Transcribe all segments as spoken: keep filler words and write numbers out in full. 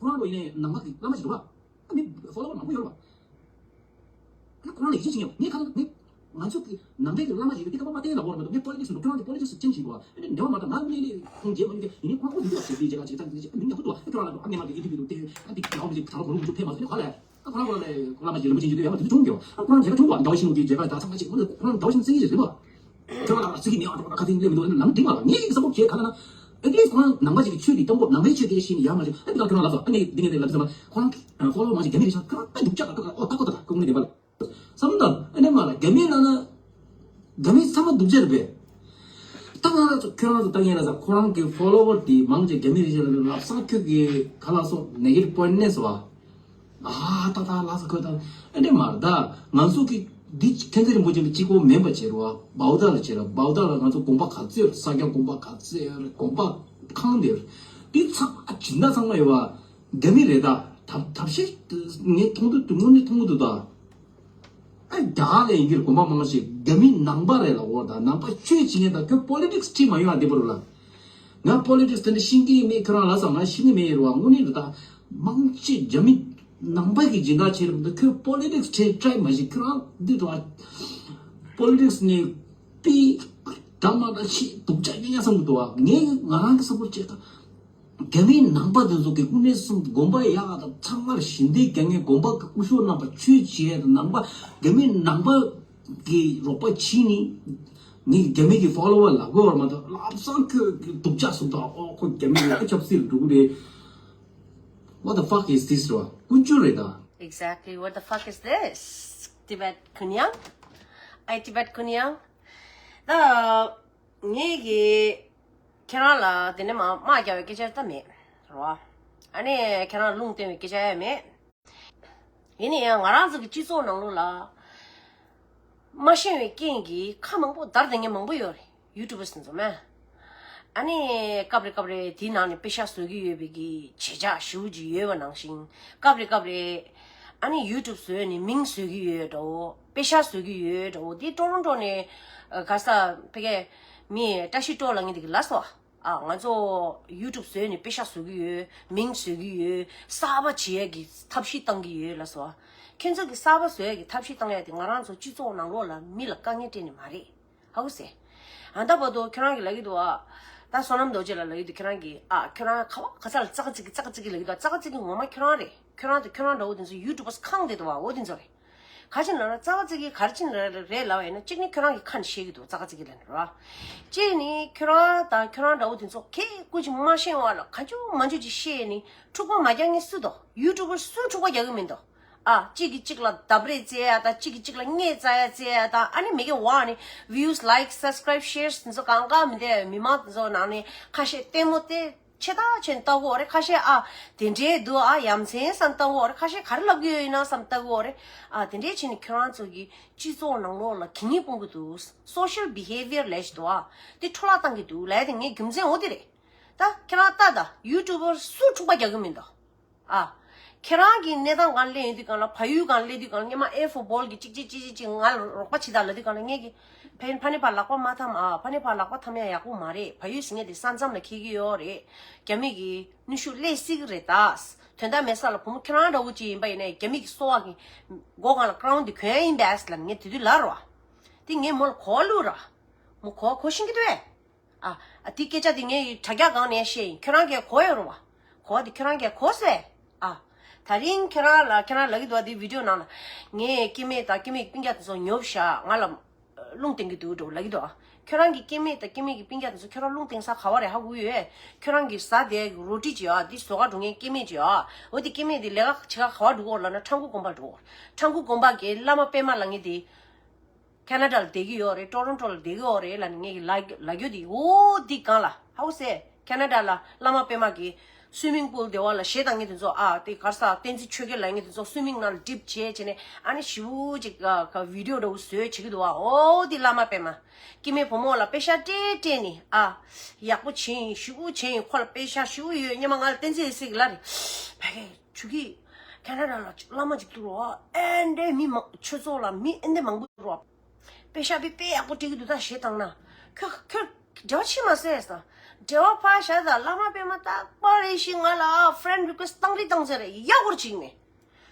ཁོ་རང་ལོ་ཡིན་ནའི་ནང་པ་གི་བླ་མ་ཞིག་འདུག་བ། ཨ་ནི་ཕོ་ལོ་ཝར་མང་པོ་ཡོད་རེད་བ། ཨ་ཁོ་རང་ལ་ཡིད་ཆེས་བྱེད་ཀྱི་ཡོད། ངས་ཁ་སང་ངས་ང་ཚོ་གི་ནང་པའི་གི་བླ་མ་ཞིག་གི་སྐད་ཆ་མ་བསྟན་ལ་གོ་ར་མ་གཏོགས། ངས་པོ་ལི་ཊིག་སི་འདུག་ཁོ་རང་གི་པོ་ལི་ཊིག་སི་ཅན་ཞིག་འདུག་བ། ཨ་ནི་འདྲ་བ་མ་གཏོགས་ང་དངོས་གནས་ཁོང་རྗེས་མ་ཡིན་གི་ཡིན་ནའི་ཁོ་རང་ཨོ་དེ་འདུག་བ་ཞེས་དེའི་རྗེས་ལ་ཅིག་ཐག་ཅིག་ཅིག་མིང་ཡག་པོ་འདུག་བ། ཨ་ཁོ་རང་ལ་ཨ་ནེ་མ་གི་ཨི་ཐི་བི་འདུག་སྟེ་ཨ་འདི་ཁྱེད་རང་མི་ཅིག་ད་ར་གོ་རུ་འཇུག་ཕེབས་མ་སོང་ནི་ག་ལ། ཨ་ཁོ་རང་ཁོ་རང་ལ་ཁོ་རང་ལ་ཞིག་ལ་མ་ཅིག་འཇུག་ཡོད། ཨ་ཁོ་རང་ཁོ་རང་ལ་ཁོ་རང་ལ་ཞིག་ལ་ཁོང་རྗེས་ལ་ཐུག་ཡོད། ཨ་ཁོ་རང་རྗེས་ལ་ཐུག་འདུག་བ། འདྲ་བ་ཤིང་ལུག་གི་མཇལ་ཁ་ད་ཚང་མ་ཅིག་ཁོ་རང་འདྲ་བ་ཤིང་སེང་གེ་ཞིག་རེད་བ། ཁྱོད་རང་ལ་ཚིག་གི་མེད་པ་འགྲོ་བ་ཁ་ཐིང་ལེ་མི་འདུག་ནམ་འདི་མ་ལ་ངས་ཀྱི་སབ་པོར་བྱས་ག་ལ་ན། ཨེ་ཊི་ལིསི་ཁོ་རང་ནང་པ་ཞིག་གི་ཆོས་ཀྱི་གཏམ་པོ་ནང་པའི་ཆོས་དེ་ཤེས་ནི་ཡ་མ་བྱུང་། ཨེ་འདི་ག་ཁྱོད་རང་ལ་ཨ་ནི་འདི་ངས་དེ་ལབ་ཟེར་མ་ཁོ་རང་ཕོ་ལོ་ཝར་མང་ཞིག་རྒྱ་མི་རེད་ཤག་ཁོ་རང་ཨེ་སྡུག་ཅག་ལ་ཁོ་རང་ཨོ་ད་ཁོ་ད་ཁོ་ངས་བདེན་པ་ལ་བསམ་དང་ཨེ་ནས་མ་ལ་རྒྱ་མི་ལ་ན་རྒྱ་མི་ཚང་མ་སྡུག་ཅག་རེད་པས། ད་ང་རང་ཚོ་ཁྱོད་རང་ཚོ་ལྟ་ངན་ལ་ས་ཁོ་རང་གི་ཕོ་ལོ་ཝར་དེ་མང་ཆེ་རྒྱ་མི་རེད་ཤག་ལ་ལབ་སང་ཁྱོད་ཀྱི་ག་ལ་སོ་ནེ་གེ་ཊིབ་པོ་ཡིན་ཊི་ནས་སོ་བ། ཨ་ཏ་ཏ་ལ་ས་ཁོ་ད་ཨེ་འདྲ་མ་རེད། ད་ང་ཚོ་གི་འདི་ཐན་ཙེ་རིན་པོ་ཆེ་ལ་གཅིག་པོ་མིན་པ་བྱེད་རོགས། བའོ་ཏ་ལ་བྱེད་རོགས། བའོ་ཏ་ལ་ང་ཚོ་དགོན་པ་ག་ཚོད་ཡོད་རེད། ས་སྐྱ་དགོན་པ་ག་ཚོད་ཡོད་རེད། དགོན་པ་ཁང་དེ་རེད། འདི་ཚང་མ་སྦྱིན་བདག་ཚང་མ་ཡོད་པ་རྒྱ་མི་རེད། ད་ཐབས་ཐབས་ཤེས་ངས་མཐོང་དུས་དངོས་གནས་མཐོང་གི་འདུག་ད་ཨ་རྒྱ་གར་ལ་ཡིན་གྱི་རེད། དགོན་པ་མང་ཆེ་རྒྱ་མི་ནང་པ་རེད་ལ་འོ། ད་ནང་པ་ཆོས་བྱེད་མཁན་ད་ཁྱོད་པོ་ལི་ཊིག་སི་ཁྲིད་མ་ཡོང་ང་བདེ་པོ་རེད་ལ། ང་པོ་ལི་ཊིག་སི་དེ་འདྲ་ཤེས་ཀྱི་མེད། ཁྱོད་རང་ལ་ས་ང་ཤེས་ཀྱི་མེད་རེད་བ། དངོས་གནས་རེད། ད་མང་ཆེ་རྒྱ་མི་ནང་པ་གི་སྦྱིན་བདག་བྱས་རེད་འདུག་ཁྱོད་པོ་ལི་ཊིག་སི་ཁྲིད་ཊི་རའི་མ་བྱེད། ཁྱོད་རང་འདི་རེད་བ། པོ་ལི་ཊིག་སི་ནས་པི་ད་མ་ད་ཆེ་སྡུག་ཅག་ཡིན་ཡ་བསམ་གི་འདུག་བ། ངས་ང་རང་གི་ས་ཁུལ་བྱས་ད། རྒྱ་མིའི་ནང་པ་དེ་ཚོ་གི་དངོས་གནས་སེམས་དགོན་པ་ཡག་དང་ཚང་མར་ཞི་བདེ་རྒྱ་མཁན། དགོན་པ་གི་སྐུ་ཞབས་རྣམ་པ་ཆོས་བྱེད་ནང་པ་རྒྱ་མིའི་ནང་པ་གི་རོགས་པ་བྱས་ནི་ངས་རྒྱ་མི་གི་ཕོ་ལོ་ཝར་ལ་དགོས་བར་མ་གཏོགས། ལབ་སང་ཁྱོད་ཀྱི་སྡུག་ཅག་སུ་དང་ཨོ་ཁོ་རྒྱ་མི་རེད། ཨ་ཆབ་སྲིད་འགྲོ་གི་རེད། What the fuck is this ར་བ། ཀུན་སྤྱོད་རེད་ད། Exactly, what the fuck is this? Tibet Kunyang? I Tibet Kunyang? ད་ངས་གི་ཁྱེད་རང་ལ་དེ་ནས་མ་དམག་རྒྱག་པའི་སྐད་ཆ་ད་མེད་རོ། ཨ་ནི་ཁྱེད་རང་ལུང་བསྟན་པའི་སྐད་ཆ་ཡང་མེད། ཡིན་ན་ཡང་ང་རང་ཚོ་གི་སྤྱི་ཚོགས་ནང་ལོགས་ལ་མ་ཤེས་པའི་རྐྱེན་གྱིས་ཁ་མང་པོ་འདར་བསྡད་མཁན་མང་པོ་ཡོད་རེད། ཡུ་ཊུབ་པར་སི་ཚོ་མ། ཨ་ནི་སྐབས་རེ་སྐབས་རེ་དེའི་ནང་ནས་པེ་ཤག་བཟོ་གི་ཡོད་པའི་གི་བྱེད་བྱ་ཞེ་པོ་ཅིག་ཡོད་པ་ནང་བཞིན། སྐབས་རེ་སྐབས་རེ་ཨ་ནི་ཡུ་ཊུབ་བཟོས་ནས་མིང་བཟོ་གི་ཡོད་འདྲ་བོ། པེ་ཤག་བཟོ་གི་ཡོད་འདྲ་བོ། དེ་ཊོ་རོན་ཊོ་ནས་ཨ་ག་ས་ཕ་གི་མི་བཀྲ་ཤིས་སྒྲོལ་ལབ་མཁན་དེ་གིས་ལབ་སོང་། ཨ་ང་ཚོ་ཡུ་ཊུབ་བཟོས་ནས་པེ་ཤག་བཟོ་གི་ཡོད། མིང་བཟོ་གི་ཡོད། གསར་པ་བྱེད་ཡས་ཀྱི་ཐབས་ཤེས་བཏང་གི་ཡོད་ལབ་སོང་། ཁྱེད་ཚོ་གི་གསར་པ་བཟོ་ཡས་ཀྱི་ཐབས་ཤེས་བཏང་ཡས་དེ་ང་རང་ཚོ་སྤྱི་ཚོགས་ནང་ལོགས་ལ་མི་ལ་དཀའ་ངལ་སྤྲད་ནི་མ་རེད། ཧ་གོ་སོང་། ཨ་ད་བར་དུ་ཁྱོད་རང་གིས་ལབ་ཀྱི་འདུག་ཨ། ད་བསོད་ནམས་རྡོ་རྗེ་ལགས་ལབ་ཀྱི་འདུག་ཁྱོད་རང་གིས་ཨ་ཁྱོད་རང་ག་བ་ག་ས་ལ་ཙག་ཙིག་གི་ཙག་ཙིག་གི་ལབ་ཀྱི་འདུག་ཙག་ཙིག་གི་ངོ་མ་ཁྱོད་རང་རེད། ཁྱོད་རང་དང་ཁྱོད་རང་འདྲ་བོ་དེ་ཚོ་ཡུ་ཊུབ་པར་སི་ཁེངས་བསྡད་འདུག་བ། འོ་དེ་ཚོ་རེད། ག་ཅི་ལབ་ན་ཙག་ཙིག་གི་ག་རེ་ཅི་རེད་ལབ་པ་ཡིན་ན། གཅིག་ནི་ཁྱོད་རང་གི་ཁ་ནས་བཤད་ཀྱི་འདུག་ཙག་ཙིག་གི་ལབ་ནི་རེད་བ། གཅིག་ནི་ཁྱོད་རང་དང་ཁྱོད་རང་འདྲ་བོ་དེ་ཚོ་ཁེ་ཀུ་ཅི་མ་ཤེས་པ་ལ་ག་ཅུ་མ་ཅུ་ཅིག་བཤད་ནི་འཁྲུག་པ་མ་རྒྱག་མཁན་སུ་འདུག་ཡུ་ཊུབ་པར་སུ་འཁྲུག་པ་རྒྱག་གི་མི་འདུག་ཨ། གཅིག་གིས་གཅིག་ལ་རྡབ་རེས་རྩེ་ཡ་དང་། གཅིག་གིས་གཅིག་ལ་བརྙས་བཙག་ཡ་རྩེ་ཡ་དང་། ཨ་ནི་མི་གི་འོག་ནས་ཝིའུ་སི། ལའིཀ། སབ་སི་ཀ་རའིབ། ཤེར་དེ་ཚོ་གང་ག་མི་འདུག་མི་མང་དེ་ཚོ་ནང་ནས་ཁ་ཤས་ལྟད་མོ་བལྟས་ཆེ་ད་ཆེ་ནས་ལྟ་གི་ཡོད་རེད། ཁ་ཤས་ཨ་དེ་འདྲའི་འདུག་ཨ་ཡ་མཚན་བསམ་ལྟ་གི་ཡོད་རེད། ཁ་ཤས་ག་རེ་ལབ་ཀྱི་ཡོད་ཡིན་ན་བསམ་ལྟ་གི་ཡོད་རེད། ཨ་དེ་འདྲའི་བྱས་ནས་ཁྱོད་རང་ཚོ་གི་སྤྱི་ཚོགས་ནང་ལོགས་ལ་གད་སྙིགས་སྤུངས་ཀྱི་འདུག་སོ་ཤལ་བི་ཧེ་བི་ཡར་ལབ་ཡ་ཞིག་འདུག་ཨ་དེ་འཕྲོ་བརླག་བཏང་གི་འདུག་ལབ་ཡ་དེ་ངའི་རྒྱུ་མཚན་འོ་དེ་རེད། ད་ཁྱེད་རང་ལྟ་ད། ཡུ་ཊུབ་པར་སུ་འཁྲུག་པ་རྒྱག་གི་མི་འདུག་ཨ། ཁྱེད་རང་གི་གནས་སྟངས་སྒང་སླེབས་ཡོང་དུས་སྒང་ལ། ཕ་ཡུལ་སྒང་སླེབས་དུས་སྒང་ལ། སྔོན་མ་ཨེ་ཧྥོར་བྷོལ་གྱིས་ཅིག་ཅིག་ཅིག་ཅིག་ཅིག་ང་ལ་རོགས་པ་བྱེད་དང་ལབ་དུས་སྒང་ལ། ངས་ཀྱི་ཕ་ཕ་ནས་ཕར་ལག་པ་མ་འཐམ་ཨ། ཕ་ནས་ཕར་ལག་པ་འཐམ་ཡ་ཡག་པོ་མ་རེད། ཕ་ཡུལ་ཟེར་མཁན་དེ་ས་མཚམས་ལ་འཁེལ་གྱི་ཡོད་རེད། རྒྱ་མི་གི་ནུས་ཤུགས་སླེབས་སྲིད་ཀྱི་རེད་ད། དོན་དག་མེད་ས་ལ་བུ་མོ་ཁྱེད་རང་འདྲ་བོ་ཅིག་ཡིན་པ་ཡིན་ནའི་རྒྱ་མི་གི་སོ་པ་གི་མགོ་སྒང་ལ་ཀ་རའུན་དེ་གྱོན་ཡ་ཡིན་པས་ལབ་ངས་དེ་དུས་ལབ་རོགས། དེ་ངས་མོ་ལ་གོ་བ་བླུགས་ར། མོ་གོ་བ་གོ་ཤེས་ཀྱི་འདུག་གས། ཨ། ཨ། དེ་སྐད་ཆ་དེ་ངས་དྲ་རྒྱ་སྒང་ནས་བཤད་ཡིན། ཁྱོད་རང་གིས་གོ་ཡོད་རེད་བ། གོ་བ་དེ་ཁྱོད་རང་གིས་གོ་སོང་ཨེ། ཨ། དེ་རིང་ཁྱོད་རང་ལ། ཁྱོད་རང་ལབ་ཀྱི་འདུག་བ། དེ་བི་ཌི་ཡོ་ནང་ལ། ངའི་སྐྱེ་དམན་དང་སྐྱེ་དམན་གྱི་སྤུན་ཀྱག་དེ་ཚོ་ཉོབ་ཤག་ང་ལ་རླུང་བསྟན་གྱི་འདུག་འདྲ་བོ་ལབ་ཀྱི་འདུག་ཨ། ཁྱོད་རང་གི་སྐྱེ་དམན་དང་སྐྱེ་དམན་གྱི་སྤུན་ཀྱག་དེ་ཚོ་ཁྱོད་རང་རླུང་བསྟན་ས་ག་བ་རེད་ཧ་གོ་ཡོད། ཁྱོད་རང་གི་ཟ་དེ་རོ་ཊི་ཅིག་ཨ། དེ་ཟོག་ག་འགྲོ་མཁན་སྐྱེ་དམན་ཅིག་ཨ། འོ་དེ་སྐྱེ་དམན་དེ་ལས་ཀ་བྱེད་ག་ག་བ་འགྲོ་གི་ཡོད་ལབ་ན་ཁྲ་འགུ་དགོན་པ་འགྲོ་གི་ཡོད། ཁྲ་འགུ་དགོན་པ་གི་བླ་མ་པད་མ་ལབ་མཁན་དེ། ཁེ་ན་ཌ་ལ་བསྡད་ཀྱི་ཡོད་རེད། ཊོ་རོན་ཊོ་ལ་བསྡད་ཀྱི་ཡོད་རེད་ལབ་ནས་ངས་ལབ་ལབ་རྒྱུ་དེ། འོ་འདི་སྒང་ལ་ཧ་གོ་སོང་། ཁེ་ན་ཌ་ལ་བླ་མ་པད་མ་གིས་སུའི་མིང་པུལ་དེ་བ་ལ་གཞས་བཏང་མཁན་དེ་ཚོ། ཨ། དེ་ག་རེ་ཟ། བསྟན་འཛིན་ཆོས་རྒྱལ་ལབ་མཁན་དེ་ཚོ་སུའི་མིང་ནང་ལ་ཌིབ་བྱས་བྱས་ནས། ཨ་ནི་ཞེ་པོ་ཅིག་ཨ། ཀ་བི་ཌི་ཡོ་འདྲ་བོ་བཟོས་བྱེད་ཀྱི་འདུག་བ། འོ་འདི་བླ་མ་པད་མ། སྐྱེ་དམན་བུ་མོ་ལ་པེ་ཤ་སྤྲད་སྤྲད་ནས། ཨ། ཡག་པོ་བྱས་ཡིན། ཞེ་པོ་བྱས་ཡིན། ཁོ་ལ་པེ་ཤ་ཞེ་པོ་ཡོད། སྔོན་མ་ང་ལ་བསྟན་འཛིན་ཡེ་སྲིད་ཀྱིས་ལབ་རེད། ཕ་གི། ཆུ་ཁྱི། ཁེ་ན་ཌ་ལ་བླ་མ་ཅིག་འདུག་རོ། ཨེ་འདྲའི་མི་མང་། ཆོས་ཚོགས་ལ་མི་ཨེ་འདྲའི་མང་པོ་འདུག་རོ། པེ་ཤ་དཔེ་དཔེ་ཡག་པོ་སྤྲད་ཀྱི་འདུག་ད་གཞས་བཏང་ན། ཁྱོད་ཁྱོད་འབྲེལ་བ་བྱེད་མ་ཟེར་ཟེར། འབྲེལ་བ་ཕར་བཞག་དང་བླ་མ་པད་མ་རྟག་པར་རེ་ཞིག་ང་ལ་friend request་བཏང་རེ་བཏང་ཟེར་རེ་ཡག་པོར་བྱིངས་ནས།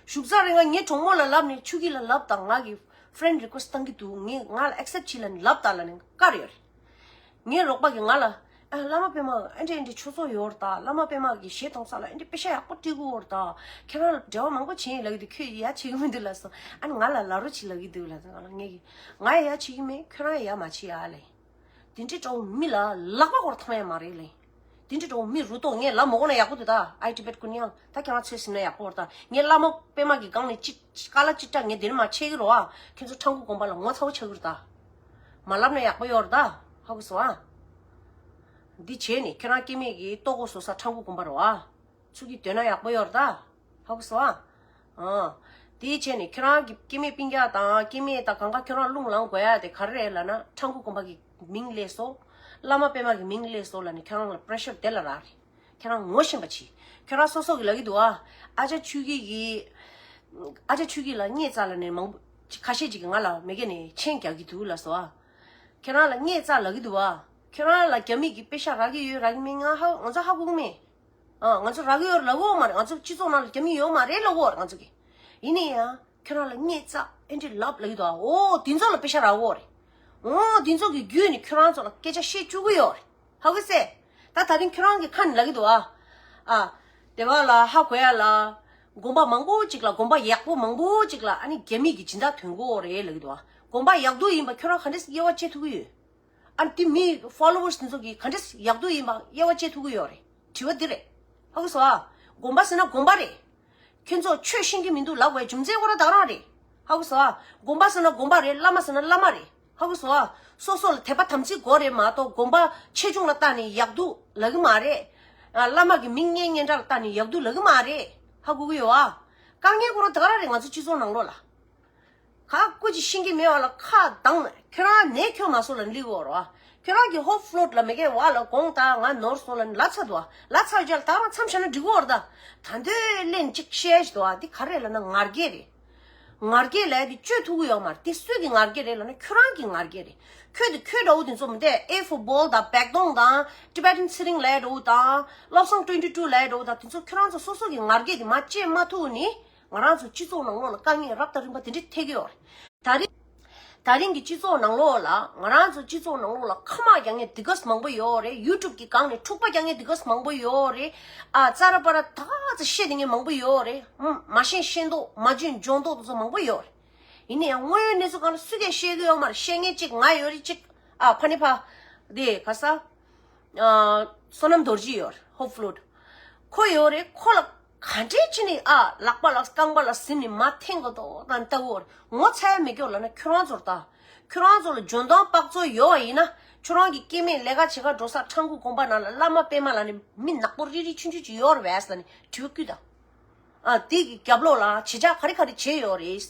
བཞུགས་ཚར་རེ་ང་ངའི་གྲོགས་མོ་ལ་ལབ་ནས་ཆུ་སྐྱིད་ལ་ལབ་དང་ང་གི་friend request་བཏང་གི་འདུག་ངས་ང་ལ་accept་བྱེད་ལབ་ནས་ལབ་དང་ལབ་ནས་བཀར་ཡོད་རེད། ངའི་རོགས་པ་གིས་ང་ལ་ཨ་བླ་མ་པད་མ་ཨ་འདྲས་ཨ་འདྲས་ཆོས་ཚོགས་ཡོད་རེད་ད། བླ་མ་པད་མ་གི་གཞས་གཏོང་ས་ལ་ཨ་འདྲས་པེ་ཤ་ཡག་པོ་སྤྲད་གི་ཡོད་རེད་ད། ཁྱེད་རང་ལ་འབྲེལ་བ་མང་པོ་བྱས་ཡིན་ལབ་ཀྱི་འདུག་ཁྱོད་ཡ་བྱེད་ཀྱི་མི་འདུག་ལབ་སོང་། ཨ་ནི་ང་ལ་ལབ་རོགས་བྱེད་ལབ་ཀྱི་འདུག་ལབ་སོང་། ང་ལ་ངས་ཀྱིས་ང་ཡ་ཡ་བྱེད་ཀྱི་མེད། ཁྱོད་རང་ཡ་ཡ་མ་བྱེད་ཡ་ལབ་ཡིན། དེ་འདྲའི་འདྲ་བོ་མི་ལ་ལག་པ་སྐོར་ཐོང་ཡ་མ་རེད་ལེ། དེ་འདྲའི་འདྲ་བོ་མི་རུ་ཏོག་ངས་ལབ་མ་དགོས་ན་ཡག་པོ་འདུག་ད། ཨའི་ཊི་བེཊ་ཀུན་ཡང་ད་ཁྱེད་རང་ཚོས་ཟིན་ན་ཡག་པོ་རེད་ད། ངས་བླ་མ་པད་མ་གི་སྒང་ནས་ཅི་ཀ་ལ་ཅི་ཏྲ་ངས་དེ་ནས་མ་ཆད་ཀྱི་རོ་ཨ། ཁྱོད་ཚོ་ཁྲ་འགུ་དགོན་པ་ལ་ངོ་ཚ་བོ་ཆགས་ཀྱི་རེད་ད། མ་ལབ་ན་ཡག་པོ་ཡོད་རེད་ད། ཧ་གོ་སོང་ཨ། འདི་བྱས་ནས་ཁྱེད་རང་སྐྱེ་དམན་གྱི་ལྟོ་གོས་བཟོ་ས་ཁྲ་འགུ་དགོན་པ་རོ་ཨ། ཚུར་གྱིས་སྡོད་ན་ཡག་པོ་ཡོད་རེད་ད། ཧ་གོ་སོང་ཨ། ཨ། དེའི་ཆེད་ནས་ཁྱོད་རང་གི་སྐྱེ་དམན་སྤུན་ཀྱག་དང་སྐྱེ་དམན་དང་གང་ག་ཁྱོད་རང་རླུང་ལངས་དགོས་ཡ་དེ་ག་རེ་རེད་ལབ་ན། ཁྲ་འགུ་དགོན་པ་གི་མིང་སླེབས་སོང་། བླ་མ་པད་མ་གི་མིང་སླེབས་སོང་ལབ་ནས་ཁྱོད་རང་ལ་པེ་རེ་ཤར་དེ་ལ་རག་རེད། ཁྱོད་རང་ངོ་ཤེས་པ་བྱེད། ཁྱོད་རང་སོ་སོ་གི་ལབ་ཀྱི་འདུག་ཨ། ཨ་ཅག་ཆོས་སྐྱིད་ཀྱིས། ཨ་ཅག་ཆོས་སྐྱིད་ལ་བརྙས་བཙགས་ལབ་ནས་མང་པོ་ཁ་ཤས་ཅིག་གིས་ང་ལ་མི་སྒེར་ནས་མཆན་རྒྱག་གི་འདུག་ལབ་སོང་ཨ། ཁྱོད་རང་ལ་བརྙས་བཙགས་ལབ་ཀྱི་འདུག་ཨ། ཁྱོད་རང་ལ་རྒྱ་མི་གི་པེ་ཤ་རག་གི་ཡོད་རག་གི་མེད་ང་ཧ་ང་ཚོ་ཧ་གོ་གི་མེད། ཨ། ང་ཚོ་རག་གི་ཡོད་ལབ་ཀྱི་ཡོད་མ་རེད། ང་ཚོ་སྤྱི་ཚོགས་ནང་ལ་རྒྱ་མི་ཡོད་མ་རེད་ལབ་ཀྱི་ཡོད་རེད་ང་ཚོ་གི། ཡིན་ན་ཡང་ཁྱོད་རང་ལ་བརྙས་བཙགས་ཨེ་འདྲས་ལབ་ལབ་ཀྱི་འདུག་ཨ། འོ་དེ་ཚོ་ལ་པེ་ཤ་རག་གི་ཡོད་རེད། འོ་དེ་ཚོ་གི་བརྒྱུད་ནས་ཁྱོད་རང་ཚོ་ལ་སྐད་ཆ་བཤད་བཅུག་གི་ཡོད་རེད། ཧ་གོ་སོང་། ད་ད་རིང་ཁྱོད་རང་གི་ཁ་ནས་ལབ་ཀྱི་འདུག་ཨ། ཨ། དེ་བ་ལ་ཧ་གོ་ཡ་ལ། དགོན་པ་མང་པོ་ཅིག་ལ་དགོན་པ་ཡག་པོ་མང་པོ་ཅིག་ལ་ཨ་ནི་རྒྱ་མི་གི་སྦྱིན་བདག་ཐོན་གྱི་ཡོད་རེད་ལབ་ཀྱི་འདུག་ཨ། དགོན་པ་ཡག་སྡུག་ཡིན་པ་ཁྱོད་རང་ག་འདྲས་དབྱེ་བ་འབྱེད་ཐུབ་ཀྱི་ཡོད། ཨ་ནི་དེ་མི་followers་དེ་ཚོ་གིས་ག་འདྲས་ཡག་སྡུག་ཡིན་པ་དབྱེ་བ་འབྱེད་ཐུབ་ཀྱི་ཡོད་རེད། དྲི་བ་འདི་རེད། ཧ་གོ་སོང་ཨ། དགོན་པ་ཟེར་ན་དགོན་པ་རེད། ཁྱོད་ཚོ་ཆོས་ཤེས་ཀྱི་མི་འདུག་ལབ་དགོས་རྒྱུ་མཚན་ཁོ་རང་ད་ག་རང་རེད། ཧ་གོ་སོང་ཨ། དགོན་པ་ཟེར་ན་དགོན་པ་རེད། བླ་མ་ཟེར་ན་བླ་མ་རེད། ཧ་གོ་སོང་ཨ། སོ་སོ་ལ་དད་པ་དམ་ཚིག་དགོས་རེད་མ་གཏོགས་དགོན་པ་ཆེ་ཆུང་ལ་བལྟས་ནས་ཡག་སྡུག་ལབ་ཀྱི་མ་རེད། ཨ། བླ་མ་གི་མིང་སྙན་སྙན་གྲགས་ལ་བལྟས་ནས་ཡག་སྡུག་ལབ་ཀྱི་མ་རེད། ཧ་གོ་གི་ཡོད་ཨ། དཀའ་ངལ་ཁོ་རང་ད་ག་རང་རེད་ང་ཚོ་སྤྱི་ཚོགས་ནང་ལོགས་ལ། ག་སྐུ་ཅིག་ཤེས་ཀྱི་མེད་པ་ལ་ཁ་གདངས་ནས་ཁྱོད་རང་ནས་ཁྱོད་མ་སོང་ལ་ལི་གོ་རོ། ཁྱོད་རང་གི་ཧོབ་ཕློ་ཊི་ལ་མེ་གེ་བ་ལ་དགོངས་དག་ང་ནོར་སོང་ལ་ལ་ཚ་དུ་ལ་ཚ་རྒྱ་ལ་ད་རང་མཚམས་བཞག་ན་འགྲིག་གོ་ར་ད། ད་འདོད་ལན་གཅིག་བཤད་ཞིག་དུ་འདི་ག་རེ་ལབ་ན་ངར་སྐད་རེད། ངར་སྐད་ལབ་ཡ་འདི་བཅོས་ཐུབ་ཀྱི་ཡོད་མ་རེད། འདི་སུས་ཀྱི་ངར་སྐད་རེད་ལབ་ན་ཁྱོད་རང་གི་ངར་སྐད་རེད། ཁྱོད་དེ་ཁྱོད་འདྲ་བོ་དེ་ཚོ་མི་འདས་ཨེ་ཧྥུ་བོལ་དང་བེག་དོང་དང་ཊི་བེ་ཊན་ཚེ་རིང་ལབ་ཡ་འདྲ་བོ་དང་བློ་བཟང་ཊུ་ཝེན་ཊི་ཊུ་ལབ་ཡ་འདྲ་བོ་དང་དེ་ཚོ་ཁྱོད་རང་ཚོ་སོ་སོ་གི་ངར་སྐད་དེ་མ་བཅད་མ་ཐུབ་ནི། ང་རང་ཚོ་སྤྱི་ཚོགས་ནང་ལོགས་ལ་དཀའ་ངལ་རབ་དང་རིམ་པ་དེ་འདྲ་འཕྲད་ཀྱི་ཡོད་རེད། ད་རིང་ད་རིང་གི་སྤྱི་ཚོགས་ནང་ལོགས་ལ་ང་རང་ཚོ་སྤྱི་ཚོགས་ནང་ལོགས་ལ་ཁ་དམག་རྒྱག་མཁན་དེ་ག་ཙམ་མང་པོ་ཡོད་རེད། ཡུ་ཊུབ་ཀྱི་སྒང་ནས་འཁྲུག་པ་རྒྱག་མཁན་དེ་ག་ཙམ་མང་པོ་ཡོད་རེད། ཨ་ཙ་ར་པ་ར་ད་ག་ཙམ་བཤད་བསྡད་མཁན་མང་པོ་ཡོད་རེད། ཧུམ། མ་ཤེས་ཤེས་མདོག་མ་འཇོན་འཇོན་མདོག་དེ་ཚོ་མང་པོ་ཡོད་རེད། ཡིན་ན་ཡང་དངོས་ཡོད་གནས་ཚུལ་སྒང་ལ་སུས་ཀྱང་བཤད་ཀྱི་ཡོད་མ་རེད། བཤད་མཁན་གཅིག་ང་ཡོད་རེད་གཅིག་ཨ་ཕ་ནི་ཕ། དེ་ག་ས། ཨ། བསོད་ནམས་རྡོ་རྗེ་ཡོད་རེད། ཧོབ་ཕློ་ཊི། ཁོ་ཡོད་རེད། ཁོ་ལ་ག་འདྲས་བྱས་ནས་ཨ་ལག་པ་ལ་རྐང་པ་ལ་ཟིན་ནས་མར་འཐེན་དགོས་འདུག་དང་ལྟ་བུ་རེད། ངོ་ཚ་ཡ་མེད་སྐྱོ་ལབ་ན་ཁྱོད་རང་ཚོར་ལྟ། ཁྱོད་རང་ཚོ་ལ་འཇོན་ཐང་དཔག་ཚོད་ཡོད་པ་ཡིན་ན་ཁྱོད་རང་གི་སྐྱེ་དམན་ལས་ཀ་བྱེད་ག་འགྲོ་ས་ཁྲ་འགུ་དགོན་པ་ནང་ལ་བླ་མ་པད་མ་ལབ་ནས་མི་ནག་པོ་རིལ་རིལ་ཆུང་ཆུང་ཅིག་ཡོད་རེད་པས་ལབ་ནས་དྲི་བ་བསྐུལ་དང་། ཨ་དེ་གི་རྒྱབ་ལོགས་ལ་བྱེད་བྱ་ག་རེ་ག་རེ་བྱས་ཡོད་རེད།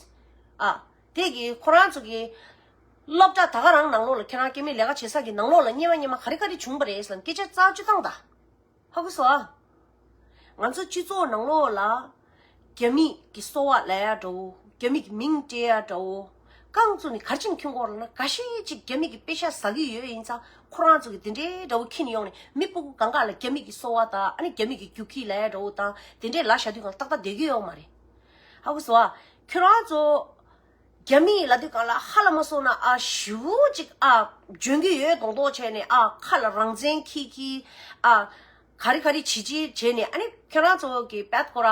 ཨ། དེ་གིས་ཁོ་རང་ཚོ་གི་སློབ་གྲྭ་ད་ག་རང་ནང་ལོགས་ལ་ཁྱེད་རང་སྐྱེ་དམན་ལས་ཀ་བྱེད་ས་གི་ནང་ལོགས་ལ་དམྱལ་བ་དམྱལ་མ་ག་རེ་ག་རེ་བྱུང་བ་རེད་ཟེར་ནས་སྐད་ཆ་རྩ་ཆུ་བཏང་ད། ཧ་གོ་སོང་ཨ། ང་ཚོ་སྤྱི་ཚོགས་ནང་ལོགས་ལ་རྒྱ་མི་གི་གསོ་བ་ལབ་ཡ་འདྲ་བོ། རྒྱ་མི་གི་མིང་སྤྲད་ཡ་འདྲ་བོ། རྐང་བཙུགས་ནས་ག་རེ་བྱས་ནས་འཁྱོངས་གོ་རེད་ན། འགའ་ཤས་ཅིག་རྒྱ་མི་གི་པེ་ཤ་ཟ་གི་ཡོད་ཡིན་ཙང་ཁོ་རང་ཚོ་གི་དེ་འདྲའི་འདྲ་བོ་འཁྱེར་ནས་ཡོང་ནས་མི་སྤུ་གུ་གང་ག་ལ་རྒྱ་མི་གི་གསོ་བ་དང་ཨ་ནི་རྒྱ་མི་གི་རྒྱུག་ཁྱི་ལབ་ཡ་འདྲ་བོ་དང་དེ་འདྲའི་ལབ་བཞག་དུས་གང་ཏག་ཏག་བསྡད་ཀྱི་ཡོད་མ་རེད། ཧ་གོ་སོང་ཨ། ཁྱོད་རང་ཚོ་རྒྱ་མི་ལབ་དུས་གང་ལ་ཧ་ལས་མ་སོང་ན་ཨ་ཞེ་པོ་ཅིག་ཨ་འཇོན་གྱི་ཡོད་མདོག་མདོག་བྱས་ནས་ཨ་ཁ་ལ་རང་བཙན་འཁྱེར་གྱི་ཨ་ག་རེ་ག་རེ་བྱེད་ཀྱི་བྱས་ནས་ཨ་ནི་ཁྱོད་རང་ཚོ་གི་བད་ཁོ་ར་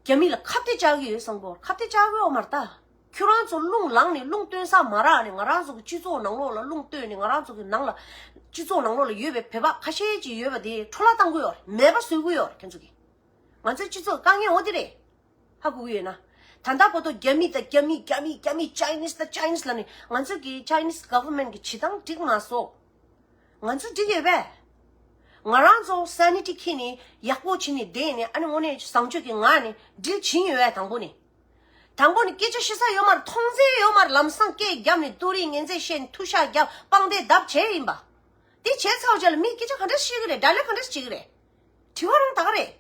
རྒྱ་མི་ལ་ཁ་གཏད་བཅག་གི་ཡོད་བསམ་གོ། ཁ་གཏད་བཅག་གི་ཡོད་མ་རེད་ད། ཁྱོད་རང་ཚོ་རླུང་ལངས་ནས་རླུང་བཏོན་ས་མ་རག་ནས་ང་རང་ཚོ་གི་སྤྱི་ཚོགས་ནང་ལོགས་ལ་རླུང་བཏོན་ནས་ང་རང་ཚོ་གི་ནང་ལ་སྤྱི་ཚོགས་ནང་ལོགས་ལ་ཡོད་པའི་བོད་པ་ཁ་ཤས་ཅིག་ཡོད་པ་དེ་འཕྲོ་བརླག་བཏང་གི་ཡོད་རེད། མེད་པ་བཟོ་གི་ཡོད་རེད་ཁྱོད་ཚོ་གི། ང་ཚོའི་སྤྱི་ཚོགས་དཀའ་ངལ་འོ་དེ་རེད། ཧ་གོ་གི་ཡོད་ན། ད་ལྟ་བར་དུ་རྒྱ་མི་དང་རྒྱ་མི་རྒྱ་མི་རྒྱ་མི་Chinese་དང་Chinese་ལབ་ནས་ང་ཚོ་གི་Chinese government་གི་བྱེད་སྟངས་འགྲིག་མ་སོང་། ང་ཚོ་འགྲིག་ཡོད་པས། ང་རང་ཚོ་sanity་འཁྱེར་ནས་ཡག་པོ་བྱས་ནས་བསྡད་ནས་ཨ་ནི་དངོས་གནས་བཟང་སྤྱོད་ཀྱི་ངང་ནས་deal་བྱེད་ཡོད་པས། དང་པོ་ནས། དང་པོ་ནས་སྐད་ཆ་བཤད་ས་ཡོད་མ་རེད། མཐོང་ཚད་ཡོད་མ་རེད། ལམ་སང་སྐད་བརྒྱབ་ནས་ཏུ་རིས་ངན་ཚད་བཤད་ནས་ཐུ་ཤག་བརྒྱབ་དཔང་རྟགས་བརྡབ་བྱས་ཡིན་པ། དེ་བྱས་ཚར་བ་རྗེས་ལ་མིས་སྐད་ཆ་ག་འདྲས་བཤད་ཀྱི་རེད། dialogue་ག་འདྲས་བྱེད་ཀྱི་རེད། དྲི་བ་རང་ད་ག་རེད།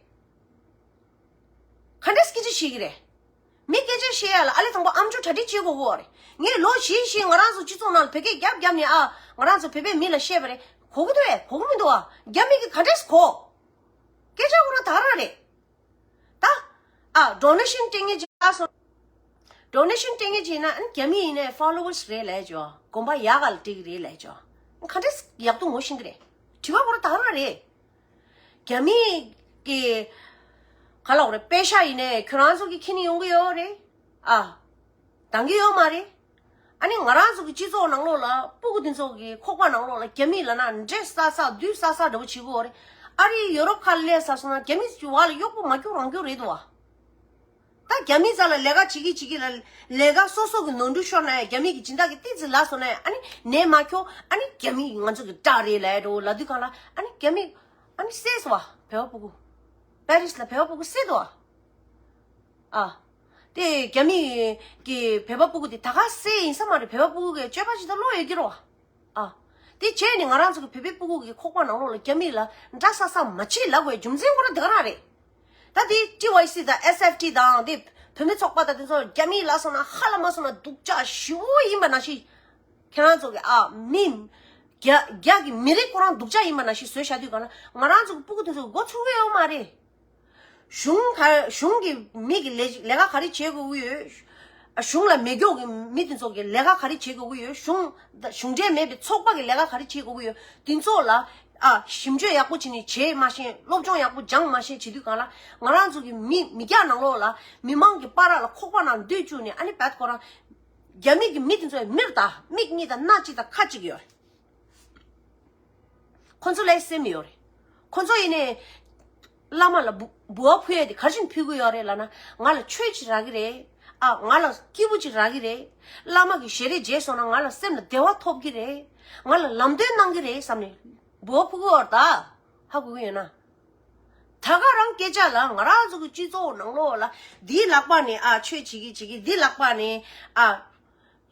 ག་འདྲས་སྐད་ཆ་བཤད་ཀྱི་རེད། མི་སྐད་ཆ་བཤད་ཡ་ལ་ཨ་ལེ་དང་པོ་ཨམ་ཅོག་གྲ་སྒྲིག་བྱེད་དགོས་གོ་རེད། ངས་ལོ་བཞི་བཞི་ང་རང་ཚོ་སྤྱི་ཚོགས་ནང་ལ་བོད་སྐད་རྒྱབ་རྒྱབ་ནས་ཨ་ང་རང་ཚོ་བོད་པའི་མི་ལ་བཤད་པ་རེད། གོ་གི་འདུག་ཨེ། གོ་གི་མི་འདུག་ཨ། རྒྱ་མི་གིས་ག་འདྲས་གོ། སྐད་ཆ་ཁོ་རང་ད་ག་རང་རེད། ད། ཨ། ཌོ་ནེ་ཤན་སྤྲད་མཁན་ཅིག་ལ་སོང་། ཌོ་ནེ་ཤན་སྤྲད་མཁན་ཅིག་ཡིན་ན་ཨ་ནི་རྒྱ་མི་ཡིན་ནའི་ཕོ་ལོ་ཝར་སི་རེད་ལབ་ཀྱོ། གོམ་པ་ཡག་ག་ལ་སྤྲད་གི་རེད་ལབ་ཀྱོ། ག་འདྲས་ཡག་སྡུག་ངོ་ཤེས་གི་རེད། དྲི་བ་ཁོ་རང་ད་ག་རང་རེད། རྒྱ་མི་གི། ག་ལབ་དགོས་རེད། པེ་ཤ་ཡིན་ནའི་ཁྱོད་རང་ཚོ་གིས་འཁྱེར་ནས་ཡོང་གི་ཡོད་རེད། ཨ། འདང་གི་ཡོད་མ་རེད། ཨ་ནི་ང་རང་ཚོ་གི་སྤྱི་ཚོགས་ནང་ལོགས་ལ་སྤུ་གུ་དེ་ཚོ་གི་ཁོག་པ་ནང་ལོགས་ལ་རྒྱ་མི་ལབ་ན་འདྲེ་ས་ས་བདུད་ས་ས་འདྲ་པོ་བྱེད་ཀྱི་ཡོད་རེད། ཨ་རི་ཡུ་རོབ་ཁ་ལ་སླེབས་ཚར་སོང་ན་རྒྱ་མི་ཚོའི་བར་ལ་གཡོག་པོ་མ་སྐྱོར་རང་སྐྱོར་རེད་འདུག་བ། ད་རྒྱ་མི་རྩ་ལ་ལས་ཀ་བྱེད་ཀྱི་བྱེད་ཀྱི་ལ་ལས་ཀ་སོ་སོ་གི་ནོར་འཁྲུལ་ཤོར་ན་ཡང་རྒྱ་མི་གི་སྦྱིན་བདག་གི་ཏོག་ཙམ་ལབ་སོང་ན་ཡང་ཨ་ནི་ནད་མ་ཁྱོ་ཨ་ནི་རྒྱ་མི་ང་ཚོ་གི་དགྲ་རེད་ལབ་འགྲོ་ལབ་དུས་གང་ལ་ཨ་ནི་རྒྱ་མི་ཨ་ནི་བསད་སོང་བ་བོད་པ་སྤུ་གུ། པེ་རིས་ལ་བོད་པ་སྤུ་གུ་བསད་འདུག་བ། ཨ། དེ་རྒྱ་མི་གི་བོད་པ་སྤུ་གུ་དེ་ད་ག་སེ་ཡིན་ས་མ་རེད། བོད་པ་སྤུ་གུ་གི་སྤྱོད་པ་ཇི་ལྟར་བློ་ཡོད་ཀྱི་རེད་བ། ཨ། དེ་བྱས་ནས་ང་རང་ཚོ་གི་བོད་པའི་སྤུ་གུ་གི་ཁོག་པ་ནང་ལོགས་ལ་རྒྱ་མི་ལ་འདྲ་ས་ས་མ་བྱེད་ལབ་དགོས་རྒྱུ་མཚན་ཁོ་རང་དེ་ག་རང་རེད། ད་དེ་ཊི་ཝའི་སི་དང་ཨེས་ཨེཕ་ཊི་དང་དེ་བུད་མེད་ཚོགས་པ་དང་དེ་ཚོ་རྒྱ་མི་ལབ་སོང་ན་ཧ་ལས་མ་སོང་ན་སྡུག་ཅག་ཞེ་པོ་ཡིན་པ་ནང་བཞིན། ཁྱེད་རང་ཚོ་གི་ཨ་མི། རྒྱ་རྒྱ་གི་མི་རིགས་ཁོ་རང་སྡུག་ཅག་ཡིན་པ་ནང་བཞིན་བཟོས་བཞག་དུས་གང་ལ་ང་རང་ཚོ་གི་སྤུ་གུ་དེ་ཚོ་གི་མགོ་ཚོས་ཀྱི་ཡོད་མ་རེད། གཞུང་ག་གཞུང་གི་མི་གི་ལས་ལས་ཀ་ག་རེ་བྱེད་དགོས་ཀྱི་ཡོད། གཞུང་ལ་མེ་སྒྱོགས་ཀྱི་མི་དེ་ཚོ་གི་ལས་ཀ་ག་རེ་བྱེད་དགོས་ཀྱི་ཡོད། གཞུང་གཞུང་འབྲེལ་མེད་པའི་ཚོགས་པ་གི་ལས་ཀ་ག་རེ་བྱེད་དགོས་ཀྱི་ཡོད། དེ་ཚོ་ལ་ཨ་ཞིབ་འཇུག་ཡག་པོ་བྱས་ནས་བྱེད་མ་ཤེས། སློབ་སྦྱོང་ཡག་པོ་སྦྱང་མ་ཤེས་བྱེད་དུས་གང་ལ་ང་རང་ཚོ་གི་མི་མི་སྐྱ་ནང་ལོགས་ལ་མི་མང་གི་བར་ལ་ཁོག་པ་ནང་སྡོད་བཅུག་ནས་ཨ་ནི་བད་ཁོ་རང་རྒྱ་མི་གི་མི་དེ་ཚོ་མིར་ད་མིག་གཉིས་དང་སྣ་གཅིག་དང་ཁ་གཅིག་ཡོད། ཁོ་ཚོ་ལ་སེམས་ཡོད་རེད། ཁོ་ཚོ་ཡིན་ནའི་བླ་མ་ལ་འབུ་འབུལ་བ་ཕུལ་ཡས་དེ་ག་རེ་བྱས་ནས་ཕུལ་གི་ཡོད་རེད་ལབ་ན། ང་ལ་ཆོས་ཅིག་རག་གི་རེད། ཨ། ང་ལ་སྐྱིད་པོ་ཅིག་རག་གི་རེད། བླ་མ་གི་ཞལ་རས་མཇལ་སོང་ན་ང་ལ་སེམས་ལ་བདེ་བ་ཐོབ་ཀྱི་རེད། ང་ལ་ལམ་སྟོན་གནང་གི་རེད་བསམ་ནས་འབུལ་བ་ཕུལ་གི་ཡོད་རེད་ད། ཧ་གོ་གི་ཡོད་ན། ད་ག་རང་སྐད་ཆ་ལ་ང་རང་ཚོ་གི་སྤྱི་ཚོགས་ནང་ལོགས་ལ་འདིའི་ལག་པ་ནས་ཨ་ཆོས་བྱེད་ཀྱི་བྱེད་ཀྱི། འདིའི་ལག་པ་ནས་ཨ།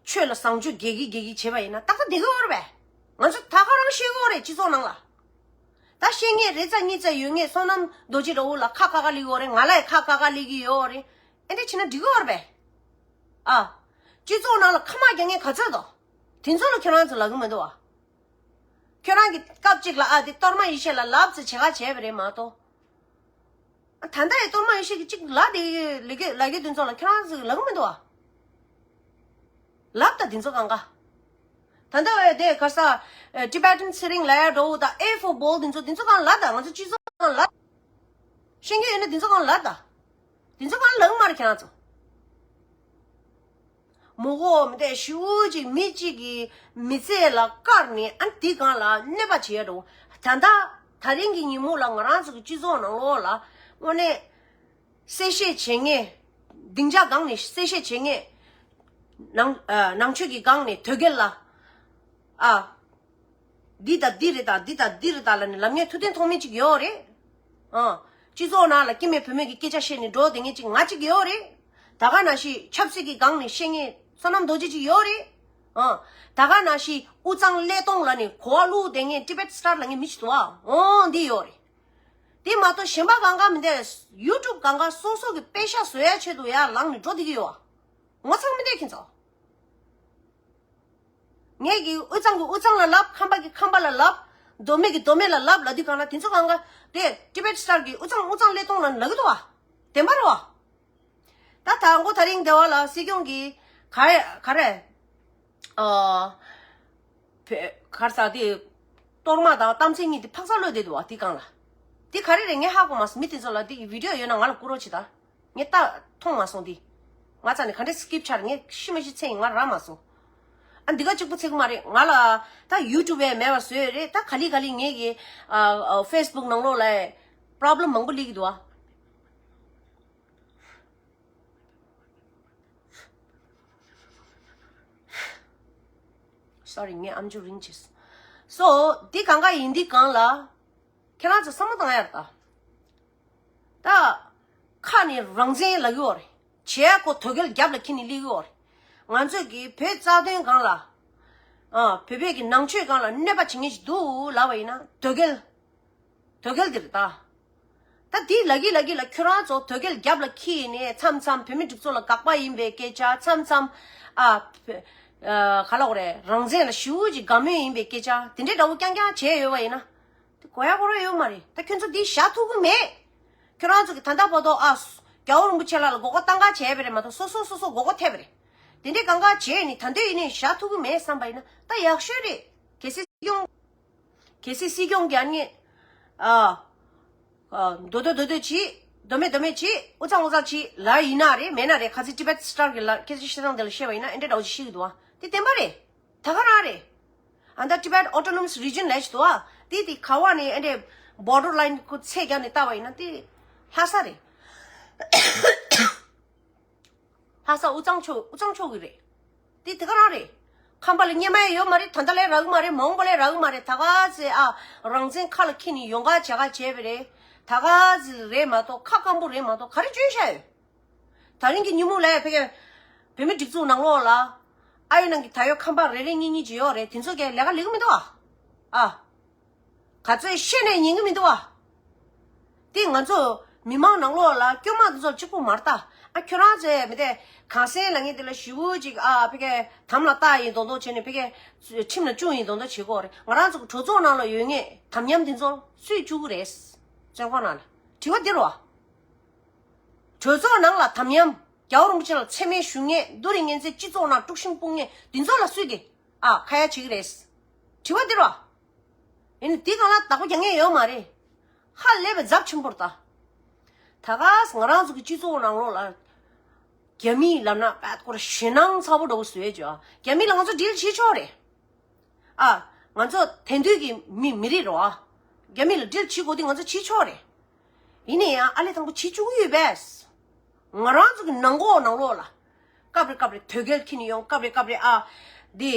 ཆོས་ལ་བཟང་སྤྱོད་རྒྱས་ཀྱི་རྒྱས་ཀྱི་བྱེད་པ་ཡིན་ན་ཏག་ཏག་བསྡད་ཀྱི་ཡོད་རེད་པས། ང་ཚོ་ད་ག་རང་ཤེས་ཀྱི་ཡོད་རེད། སྤྱི་ཚོགས་ནང་ལ། ད་ཤེས་མཁན་རེ་ཙམ་གཉིས་ཙམ་ཡོད་མཁན་བསོད་ནམས་རྡོ་རྗེ་འདྲ་བོ་ལ་ཁ་ཁ་ཁ་ལབ་ཀྱི་ཡོད་རེད། ང་ལ་ཡང་ཁ་ཁ་ཁ་ལབ་ཀྱི་ཡོད་རེད། ཨེ་འདྲ་བྱས་ན་འགྲིག་གི་ཡོད་རེད་པས། ཨ། སྤྱི་ཚོགས་ནང་ལ་ཁ་མ་རྒྱག་མཁན་ག་ཚོད་འདུག་དེ་ཚོ་ལ་ཁྱོད་རང་ཚོ་ལབ་ཀྱི་མི་འདུག་བ། ཁྱོད་རང་གིས་སྐབས་གཅིག་ལ་ཨ་དེ་གཏོར་མ་ཡེ་ཤེས་ལ་ལབ་ཙམ་བྱེད་ག་བྱས་པ་རེད་མ་གཏོགས། ད་ལྟ་ཡི་གཏོར་མ་ཡེ་ཤེས་ཀྱིས་གཅིག་ལབ་བསྡད་ཡོད་ལབ་ཀྱི་ལབ་ཀྱི་དེ་ཚོ་ལ་ཁྱོད་རང་ཚོས་ལབ་ཀྱི་མི་འདུག་བ། ལབ་ད་དེ་ཚོ་གང་ག་ད་ལྟ་བས་དེ་ག་ས་ཨེ་Tibetan Sering ལབ་ཡ་འདྲ་བོ་དང་A for Ball དེ་ཚོ་དེ་ཚོ་གང་ལབ་ད། ང་ཚོ་སྤྱི་ཚོགས་གང་ལབ། ཤེས་ཀྱི་ཡོད་ན་དེ་ཚོ་གང་ལབ་ད། དེ་ཚོ་གང་ལབ་ཀྱི་མ་རེད་ཁྱེད་རང་ཚོ། མོ་གོ་མི་དེ་ཞུ་ཅིག་མི་གཅིག་གི་མི་ཚེ་ལ་བཀར་ནས་ཨ་འདི་སྒང་ལ་གནོད་པ་བྱེད་ཡ་འགྲོ། ད་ལྟ་དེ་རིང་གི་ཉིན་མོ་ལ་ང་རང་ཚོ་གི་སྤྱི་ཚོགས་ནང་ལོགས་ལ་དངོས་གནས་གསལ་བཤད་བྱེད་མཁན། སྡིངས་ཆ་སྒང་ནས་གསལ་བཤད་བྱེད་མཁན། ནང་ཨ་ནང་ཆོས་ཀྱི་སྒང་ནས་དོལ་རྒྱལ་ལ་ཨ། འདི་དང་འདི་རེད་ད། འདི་དང་འདི་རེད་ད་ལབ་ནས་ལབ་མཁན་ཐུབ་བསྟན་ཐོགས་མེད་ཅིག་ཡོད་རེད། ཨ། སྤྱི་ཚོགས་ནང་ལ་སྐྱེ་དམན་བུད་མེད་ཀྱི་སྐད་ཆ་བཤད་ནས་འགྲོ་བསྡད་མཁན་ཅིག་ང་གཅིག་ཡོད་རེད། ད་ག་ནང་བཞིན་ཆབ་སྲིད་ཀྱི་སྒང་ནས་བཤད་མཁན་བསོད་ནམས་རྡོ་རྗེ་ཅིག་ཡོད་རེད། ཨ། ད་ག་ནང་བཞིན་དབུས་གཙང་ཀླད་སྟོང་ལབ་ནས་གོ་བ་བླུགས་བསྡད་མཁན་Tibet Star ལབ་མཁན་མི་ཅིག་འདུག་ཨ། འོ་འདི་ཡོད་རེད། དེ་མ་གཏོགས་གཞན་པ་གང་ག་མི་འདུག YouTube གང་ག་སོ་སོ་གི་པེ་ཤ་བཟོ་ཡ་ཆེད་དུ་ཡར་ལངས་ནས་འགྲོ་བསྡད་ཀྱི་ཡོད་ཨ། ངོ་ཚ་མི་འདུག་ཁྱེད་ཚོ། ངས་ཀྱིས་དབུས་གཙང་གིས་དབུས་གཙང་ལ་ལབ། ཁམས་པ་གིས་ཁམས་པ་ལ་ལབ། མདོ་སྨད་ཀྱིས་མདོ་སྨད་ལ་ལབ་ལབ་དུས་གང་ལ་དེ་ཚོ་གང་ག་དེ་Tibet Star གིས་དབུས་གཙང་དབུས་གཙང་ཀླད་སྟོང་ལབ་ནས་ལབ་ཀྱི་འདུག་བ། བདེན་པ་རེད་བ། ད་དང་པོ་དེ་རིང་སྡེ་བ་ལ་སྲིད་སྐྱོང་གིས་ག་རེ་ག་རེ། ཨ། བེ་ག་རེ་ཟ་དེ། གཏོར་མ་དང་གཏམ་ཚིག་གཉིས་དེ་ཕག་ཚ་ལོས་བསྡད་འདུག་བ་དེ་སྒང་ལ། དེ་ག་རེ་རེད་ངས་ཧ་གོ་མ་སོང་། མི་དེ་ཚོ་ལ་དེ་གི་video ཡོད་ན་ང་ལ་བསྐུར་རོགས་བྱེད་ད། ངས་ད་མཐོང་མ་སོང་དེ། ང་རྩ་ནས་ག་འདྲས་skip ཆགས་རེད། ངས་ཤི་མ་ཤི་ཚེ་ཡིན་ང་རག་མ་སོང་། ཨ་འདི་ག་གཅིག་པུ་ཚིག་མ་རེད། ང་ལ་ད་YouTube ཡང་མེད་པ་བཟོས་རེད། ད་ག་ལེ་ག་ལེ་ངེད་ཀྱི་ཨ་ཨ་Facebook ནང་ལོགས་ལ་problem མང་པོ་སླེབས་ཀྱི་འདུག་ཨ། Sorry ངས་ཨམ་ཅོག་རིང་བྱས། So འདི་གང་ག་ཡིན་འདི་སྒང་ལ། ཁྱེད་རང་ཚོ་བསམ་བློ་བཏང་ཡ་རེད་ད། ད། ཁ་ནས་རང་བཙན་ལབ་ཀྱི་ཡོད་རེད། བྱས་ཁོ་དོལ་རྒྱལ་རྒྱབ་ལ་འཁྱེར་ནས་སླེབས་ཀྱི་ཡོད་རེད། ང་ཚོས་ཀྱི་བོད་རྩ་དོན་སྒང་ལ། ཨ་བོད་བོད་ཀྱི་ནང་ཆོས་སྒང་ལ་གནོད་པ་བྱེད་མཁན་ཞིག་འདུག་ལབ་པ་ཡིན་ན་དོལ་རྒྱལ། དོལ་རྒྱལ་འདི་རེད་ད། ད་འདི་ལབ་ཀྱི་ལབ་ཀྱི་ལ་ཁྱོད་རང་ཚོ་དོལ་རྒྱལ་རྒྱབ་ལ་འཁྱེར་ནས་མཚམས་མཚམས་བོད་མི་སྒྲིག་འཛུགས་ལ་དགག་པ་ཡིན་པའི་སྐད་ཆ་མཚམས་མཚམས། ཨ། བོད་ ཨ་ག་ལབ་དགོས་རེད། རང་བཙན་ལ་ཞེ་པོ་ཅིག་དགའ་མོས་ཡིན་པའི་སྐད་ཆ་དེ་འདྲའི་འདྲ་བོ་རྐྱང་རྐྱང་བྱས་ཡོད་པ་ཡིན་ན། དེ་གོ་ཡ་གོ་རོགས་ཡོད་མ་རེད། ད་ཁྱོད་ཚོ་འདི་བཞག་ཐུབ་ཀྱི་མེད། ཁྱོད་རང་ཚོ་གི་ད་ལྟ་བར་དུ་ཨ་རྒྱལ་བ་རིན་པོ་ཆེ་ལགས་ལ་མགོ་སྐོར་བཏང་ག་བྱས་པ་རེད་མ་གཏོགས། སོ་སོ་སོ་སོ་མགོ་སྐོར་ཐེབས་པ་རེད། དེ་འདྲའི་གང་ག་བྱས་ནས་ད་འདོད་ཡིན་ནས་བཞག་ཐུབ་ཀྱི་མེད་བསམ་པ་ཡིན་ན་ད་ཡག་ཤོས་རེད། གལ་སྲིད་སྲིད་སྐྱོང་། གལ་སྲིད་སྲིད་སྐྱོང་གིས་ཨ་ནི། ཨ། ཨ། མདོ་མདོ་མདོ་མདོ་བྱེད། མདོ་མེད་མདོ་མེད་བྱེད། འུ་ཚང་འུ་ཚང་བྱེད་ལབ་ཡིན་ན་རེད། མེད་ན་རེད། ཁ་སང་Tibet Star གི་ལ་སྐད་ཆ་བཤད་སྟངས་དེ་ལ་བཤད་པ་ཡིན་ན་ཨེ་འདྲ་འདྲ་བོ་ཅིག་བཤད་ཀྱི་འདུག་ཨ། དེ་བདེན་པ་རེད། ད་ག་རང་རེད། ཨ་ད་Tibet Autonomous Region ལབ་ཅིག་འདུག་ཨ། དེ་དེ་ག་བ་ནས་ཨེ་འདྲ་border line ཁོ་ཚད་བརྒྱབ་ནས་བལྟ་བ་ཡིན་ན་དེ་ལྷ་ས་རེད། ལྷ་ས་དབུས་གཙང་ཕྱོགས། དབུས་གཙང་ཕྱོགས་ཀྱི་རེད། དེ་དེ་ག་རང་རེད། ཁམས་པ་ལ་སྙན་མ་ཡང་ཡོད་མ་རེད། ད་ལྟ་ལས་རག་གི་མ་རེད། མ་འོངས་པ་ལས་རག་གི་མ་རེད། ད་ག་ཚེ་ཨ་རང་བཙན་ཁ་ལ་འཁྱེར་ནས་ཡོང་ག་བྱ་ག་བྱས་པ་རེད། ད་ག་ཚེ་རེད་མ་གཏོགས་ཁ་སྐམ་པོ་རེད་མ་གཏོགས་ག་རེ་བྱོས་ཤག་ཡོད། ད་རིང་གི་ཉིན་མོ་ལ་ཕ་གི་བོད་མི་སྒྲིག་འཛུགས་ནང་ལོགས་ལ་ཨ་ཡོད་ནང་གི་ད་ཡོད་ཁམས་པ་རེ་རེ་གཉིས་གཉིས་ཅིག་ཡོད་རེད། དེ་ཚོ་གས་ལས་ཀ་ལས་གི་མི་འདུག་ཨ། ཨ། ག་ཚོད་བཤད་ནས་ཉན་གི་མི་འདུག་བ། དེ་ང་ཚོ་མི་མང་ནང་ལོགས་ལ་སྐྱོ་མ་དེ་ཚོ་གཅིག་པོ་མ་རེད་ད། ཨ་ཁྱོད་རང་ཚོས་མི་དེ་གངས་སེང་ལབ་མཁན་དེ་ལ་ཞེ་པོ་ཅིག་ཨ་ཕ་གི་དམ་ལ་བཏགས་ཡིན་མདོག་མདོག་བྱས་ནས་ཕ་གི་ཁྲིམས་ལ་བཅུག་ཡིན་མདོག་མདོག་བྱེད་ཀྱི་ཡོད་རེད། ང་རང་ཚོ་གྲོས་ཚོགས་ནང་ལ་ཡོད་མཁན་དམ་ཉམས་དེ་ཚོ་སུས་བཅུག་གི་རེད། བཙོན་ཁང་ནང་ལ་དྲི་བ་འདི་རེད་བ། གྲོས་ཚོགས་ནང་ལ་དམ་ཉམས། རྒྱལ་བ་རིན་པོ་ཆེ་ལ་མཚན་སྨད་ཞུ་མཁན། བསྡུ་རིས་ངན་ཚད་སྤྱི་ཚོགས་ནང་དཀྲུག་ཤིང་སྤུངས་མཁན་དེ་ཚོ་ལ་སུས་ཀྱིས་ཨ་ཁ་ཡ་བྱེད་ཀྱི་རེད། དྲི་བ་འདི་རེད་བ། ཡིན་ནའི་དེ་སྒང་ལ་བདག་པོ་རྒྱག་མཁན་ཡོད་མ་རེད། ཧ་ལས་པའི་ཚབས་ཆེན་པོ་རེད་ད། ད་ག་ང་རང་ཚོ་གི་སྤྱི་ཚོགས་ནང་ལོགས་ལ་རྒྱ་མི་ལབ་ན་བད་ཀོར་ཞེད་སྣང་ཚ་པོ་འདྲ་བོ་བཟོས་བྱས། རྒྱ་མི་ལ་ང་ཚོ་འགྲིག་བྱེད་ཆོག་རེད། ཨ། ང་ཚོ་དེང་དུས་ཀྱི་མི་མི་རིགས་རེད་བ། རྒྱ་མི་ལ་འགྲིག་བྱེད་དགོས་དུས་ང་ཚོ་བྱེད་ཆོག་རེད། ཡིན་ནའི་ཡང་ཨ་ལས་དང་པོ་བྱེད་བཅུག་གི་ཡོད་པས། ང་རང་ཚོ་གི་ནང་ཁོག་ནང་ལོགས་ལ། སྐབས་རེ་སྐབས་རེ་དོལ་རྒྱལ་འཁྱེར་ནས་ཡོང་། སྐབས་རེ་སྐབས་རེ་ཨ། འདི།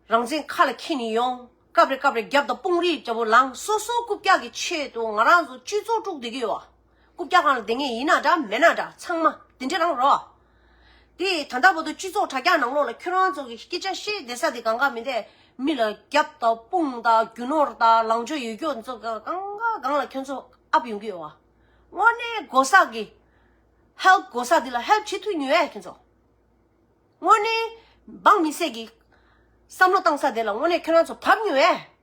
རང་བཙན་ཁ་ལ་འཁྱེར་ནས་ཡོང་། སྐབས་རེ་སྐབས་རེ་རྒྱབ་དང་དཔུང་རིགས་འདྲ་བོ་ལངས། སོ་སོ་རྐུབ་བཀྱག་གི་ཆེད་དུ་ང་རང་ཚོ་སྤྱི་ཚོགས་དཀྲུགས་བསྡད་ཀྱི་ཡོད། རྐུབ་བཀྱག་སྒང་ལ་བསྡད་མཁན་ཡིན་ན་འདྲ་མེད་ན་འདྲ་ཚང་མ་དེ་འདྲ་རང་རོ། དེ་ད་ལྟ་བར་དུ་སྤྱི་ཚོགས་དྲ་རྒྱ་ནང་ལོགས་ལ་ཁྱོད་རང་ཚོ་གི་སྐད་ཆ་བཤད་བསྡད་ས་དེ་གང་ག་མི་འདུག་མི་ལ་རྒྱབ་དང་དཔུང་དང་རྒྱུ་ནོར་དང་ལངས་ཕྱོགས་ཡོད་རྒྱུ་ཚོ་གང་ག་སྒང་ལ་ཁྱོད་ཚོ་ཨབ་ཡོང་གི་ཡོད་བ། དངོས་གནས་དགོས་ས་གི་ཧེལཔ་དགོས་ས་དེ་ལ་ཧེལཔ་བྱེད་ཐུབ་མྱོང་ཨེ་ཁྱོད་ཚོ། དངོས་གནས་འབངས་མི་སེར་གྱི་བསམ་བློ་བཏང་ས་དེ་ལ་དངོས་གནས་ཁྱོད་རང་ཚོ་བབས་མྱོང་ཨེ།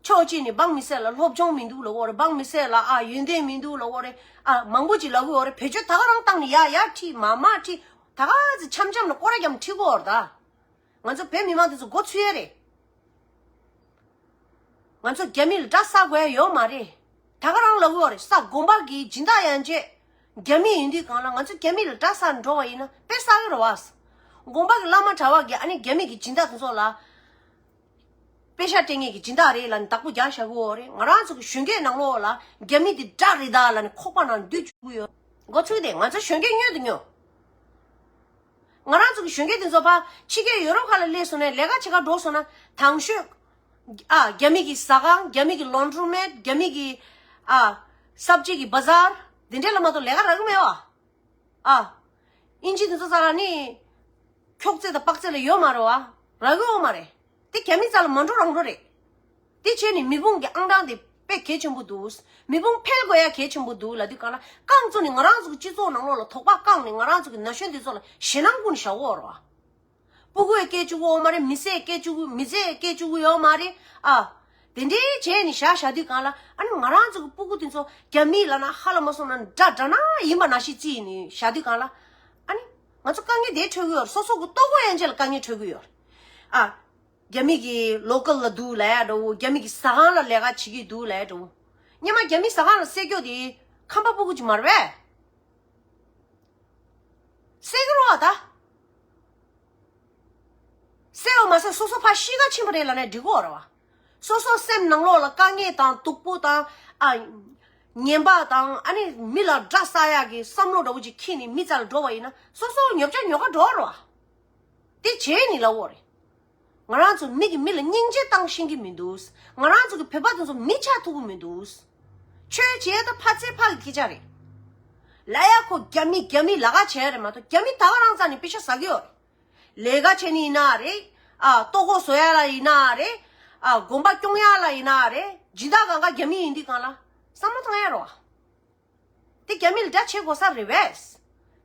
ཕྱོགས་གཅིག་ནས་འབངས་མི་སེར་ལ་སློབ་སྦྱོང་མི་འདུག་ལབ་ཀྱི་ཡོད་རེད། འབངས་མི་སེར་ལ་ཨ་ཡོན་ཏན་མི་འདུག་ལབ་ཀྱི་ཡོད་རེད། ཨ་མང་པོ་ཅིག་ལབ་ཀྱི་ཡོད་རེད། བེད་སྤྱོད་ད་ག་རང་བཏང་ནས་ཡར་ཡར་ཁྲིད། མར་མར་ཁྲིད། ད་ག་ཚོད་འཆམ་འཆམ་ལ་སྐོར་ར་རྒྱབ་ཁྲིད་ཀྱི་ཡོད་རེད་ད། ང་ཚོ་བོད་མི་མང་དེ་ཚོ་མགོ་ཚོས་ཡ་རེད། ང་ཚོ་རྒྱ་མི་ལ་དགྲ་ཟ་དགོས་ཡ་ཡོད་མ་རེད། ད་ག་རང་ལབ་ཀྱི་ཡོད་རེད། ས་དགོན་པ་གི་སྦྱིན་བདག་ཡན་ཆད་རྒྱ་མི་ཡིན་དུས་སྒང་ལ་ང་ཚོ་རྒྱ་མི་ལ་དགྲ་ཟ་འགྲོ་བ་ཡིན་ན་དཔེ་བསགས་ཀྱི་རེད་བ། དགོན་པ་གི་བླ་མ་གྲྭ་པ་གིས་ཨ་ནི་རྒྱ་མི་གི་སྦྱིན་བདག་དེ་ཚོ་ལ་པེ་ཤག་སྤྲད་མཁན་གྱི་སྦྱིན་བདག་རེད་ལབ་ནས་བདག་པོ་རྒྱག་བཞག་གི་ཡོད་རེད། ང་རང་ཚོ་གི་གཞོན་སྐྱེས་ནང་ལོགས་ལ་རྒྱ་མི་དེ་དགྲ་རེད་ད་ལབ་ནས་ཁོག་པ་ནང་སྡུད་བཅུག་གི་ཡོད། མགོ་ཚོས་ཏེ་ང་ཚོ་གཞོན་སྐྱེས་སྨྱོ་དང་སྨྱོ། ང་རང་ཚོ་གི་གཞོན་སྐྱེས་དེ་ཚོ་ཕར་ཕྱི་རྒྱལ་ཡུ་རོབ་ཁག་ལ་སླེབས་སོང་ནས་ལས་ཀ་བྱེད་ག་འགྲོ་སོང་ན་དང་ཤོས། ཨ་རྒྱ་མི་གི་ཟ་ཁང་། རྒྱ་མི་གི་ལོན་ཌྲོ་མེཊ། རྒྱ་མི་གི་ཨ་སབ་ཇི་གི་བ་ཛར། དེ་འདྲས་ལ་མ་གཏོགས་ལས་ཀ་རག་གི་མེད་བ། ཨ་ཨིན་ཇི་དེ་ཚོ་ཚ་ལ་ནི་འཁྱོག་ཚད་དང་པག་ཚད་ལ་ཡོད་མ་རེད་བ། རག་གི་ཡོད་མ་རེད། དེ་རྒྱ་མི་རྩ་ལ་མ་འགྲོ་རང་འགྲོ་རེད། དེ་བྱས་ནས་མི་དཔུང་གི་ཨང་གྲངས་དེ་དཔེ་གལ་ཆེན་པོ་འདུག་མི་དཔུང་འཕེལ་དགོས་ཡ་གལ་ཆེན་པོ་འདུག་ལབ་དུས་སྒང་ལ་རྐང་བཙུགས་ནས་ང་རང་ཚོ་གི་སྤྱི་ཚོགས་ནང་ལོགས་ལ་དོགས་པ་བཀང་ནས་ང་རང་ཚོ་གི་ན་གཞོན་དེ་ཚོ་ལ་ཞེད་སྣང་བསྐུལ་ནས་བཞག་གི་ཡོད་རེད་བ། སྤུ་གུས་སྐད་བཅུག་གི་ཡོད་མ་རེད། མི་ཚེས་སྐད་བཅུག་གི། མི་ཚེས་སྐད་བཅུག་གི་ཡོད་མ་རེད། ཨ། དེ་འདྲའི་བྱས་ནས་བཞག་བཞག་དུས་སྒང་ལ་ཨ་ནི་ང་རང་ཚོ་གི་སྤུ་གུ་དེ་ཚོ་རྒྱ་མི་ལབ་ན་ཧ་ལས་མ་སོང་ན་དགྲ་དགྲ་ནག་ཡིན་པ་ནང་བཞིན་བརྩིས་ནས་བཞག་དུས་སྒང་ལ་ཨ་ནི་ང་ཚོ་དཀའ་ངལ་དེ་འཕྲད་གི་ཡོད་རེད། སོ་སོ་གི་ལྟོ་གོས་ཡན་ཆད་ལ་དཀའ་ངལ་འཕྲད་གི་ཡོད་རེད། ཨ། རྒྱ་མི་གི་ལོ་ཀལ་ལ་འདུག་ལབ་ཡ་འདྲ་བོ། རྒྱ་མི་གི་ཟ་ཁང་ལ་ལས་ཀ་བྱེད་ཀྱི་འདུག་ལབ་ཡ་འདྲ་བོ། སྔོན་མ་རྒྱ་མི་ཟ་ཁང་ལ་བསད་རྒྱུ་དེ་ཁམས་པ་སྤུ་གུ་ཅིག་མ་རེད་པས། བསད་ཀྱི་རེད་བ་ད། བསད་པ་མ་ཟད་སོ་སོ་ཕར་གཤིས་ཀ་ཕྱིན་པ་རེད་ལབ་ན་འགྲིག་གི་རེད་བ། སོ་སོ་སེམས་ནང་ལོགས་ལ་དཀའ་ངལ་དང་སྡུག་པོ་དང་ཨ། ངན་པ་དང་ཨ་ནི་མི་ལ་དགྲ་ཟ་ཡག་གི་བསམ་བློ་འདྲ་བོ་ཅིག་འཁྱེར་ནས་མི་རྩ་ལ་འགྲོ་བ་ཡིན་ན་སོ་སོ་ཉོབ་ཆ་ཉོ་ག་འགྲོ་གི་རེད་བ། དེ་བྱས་ནས་ལབ་ཡོད་རེད། ང་རང་ཚོ་མི་གིས་མི་ལ་སྙིང་རྗེ་བཏང་ཤེས་ཀྱི་མི་འདུག་ང་རང་ཚོ་གི་བོད་པ་དེ་ཚོ་མི་ཆགས་ཐུབ་ཀྱི་མི་འདུག་ཆོས་བྱེད་ཡ་ད་ཕ་ཚེ་ཕ་གི་སྐད་ཆ་རེད། ལབ་ཡ་ཁོ་རྒྱ་མི་རྒྱ་མི་ལབ་ག་བྱས་རེད་མ་གཏོགས་རྒྱ་མི་ད་ག་རང་རྩ་ནས་པེ་ཤག་ཟ་གི་ཡོད་རེད། ལས་ཀ་བྱས་ནི་ཡིན་ན་རེད། ཨ་ལྟོ་གོས་བཟོ་ཡ་ལ་ཡིན་ན་རེད། ཨ་དགོན་པ་སྐྱོང་ཡ་ལ་ཡིན་ན་རེད། སྦྱིན་བདག་གང་ག་རྒྱ་མི་ཡིན་དུས་སྒང་ལ་བསམ་བློ་བཏང་ཡ་རེད་བ། དེ་རྒྱ་མི་ལ་དགྲ་བྱེད་དགོས་ས་རེད་པས།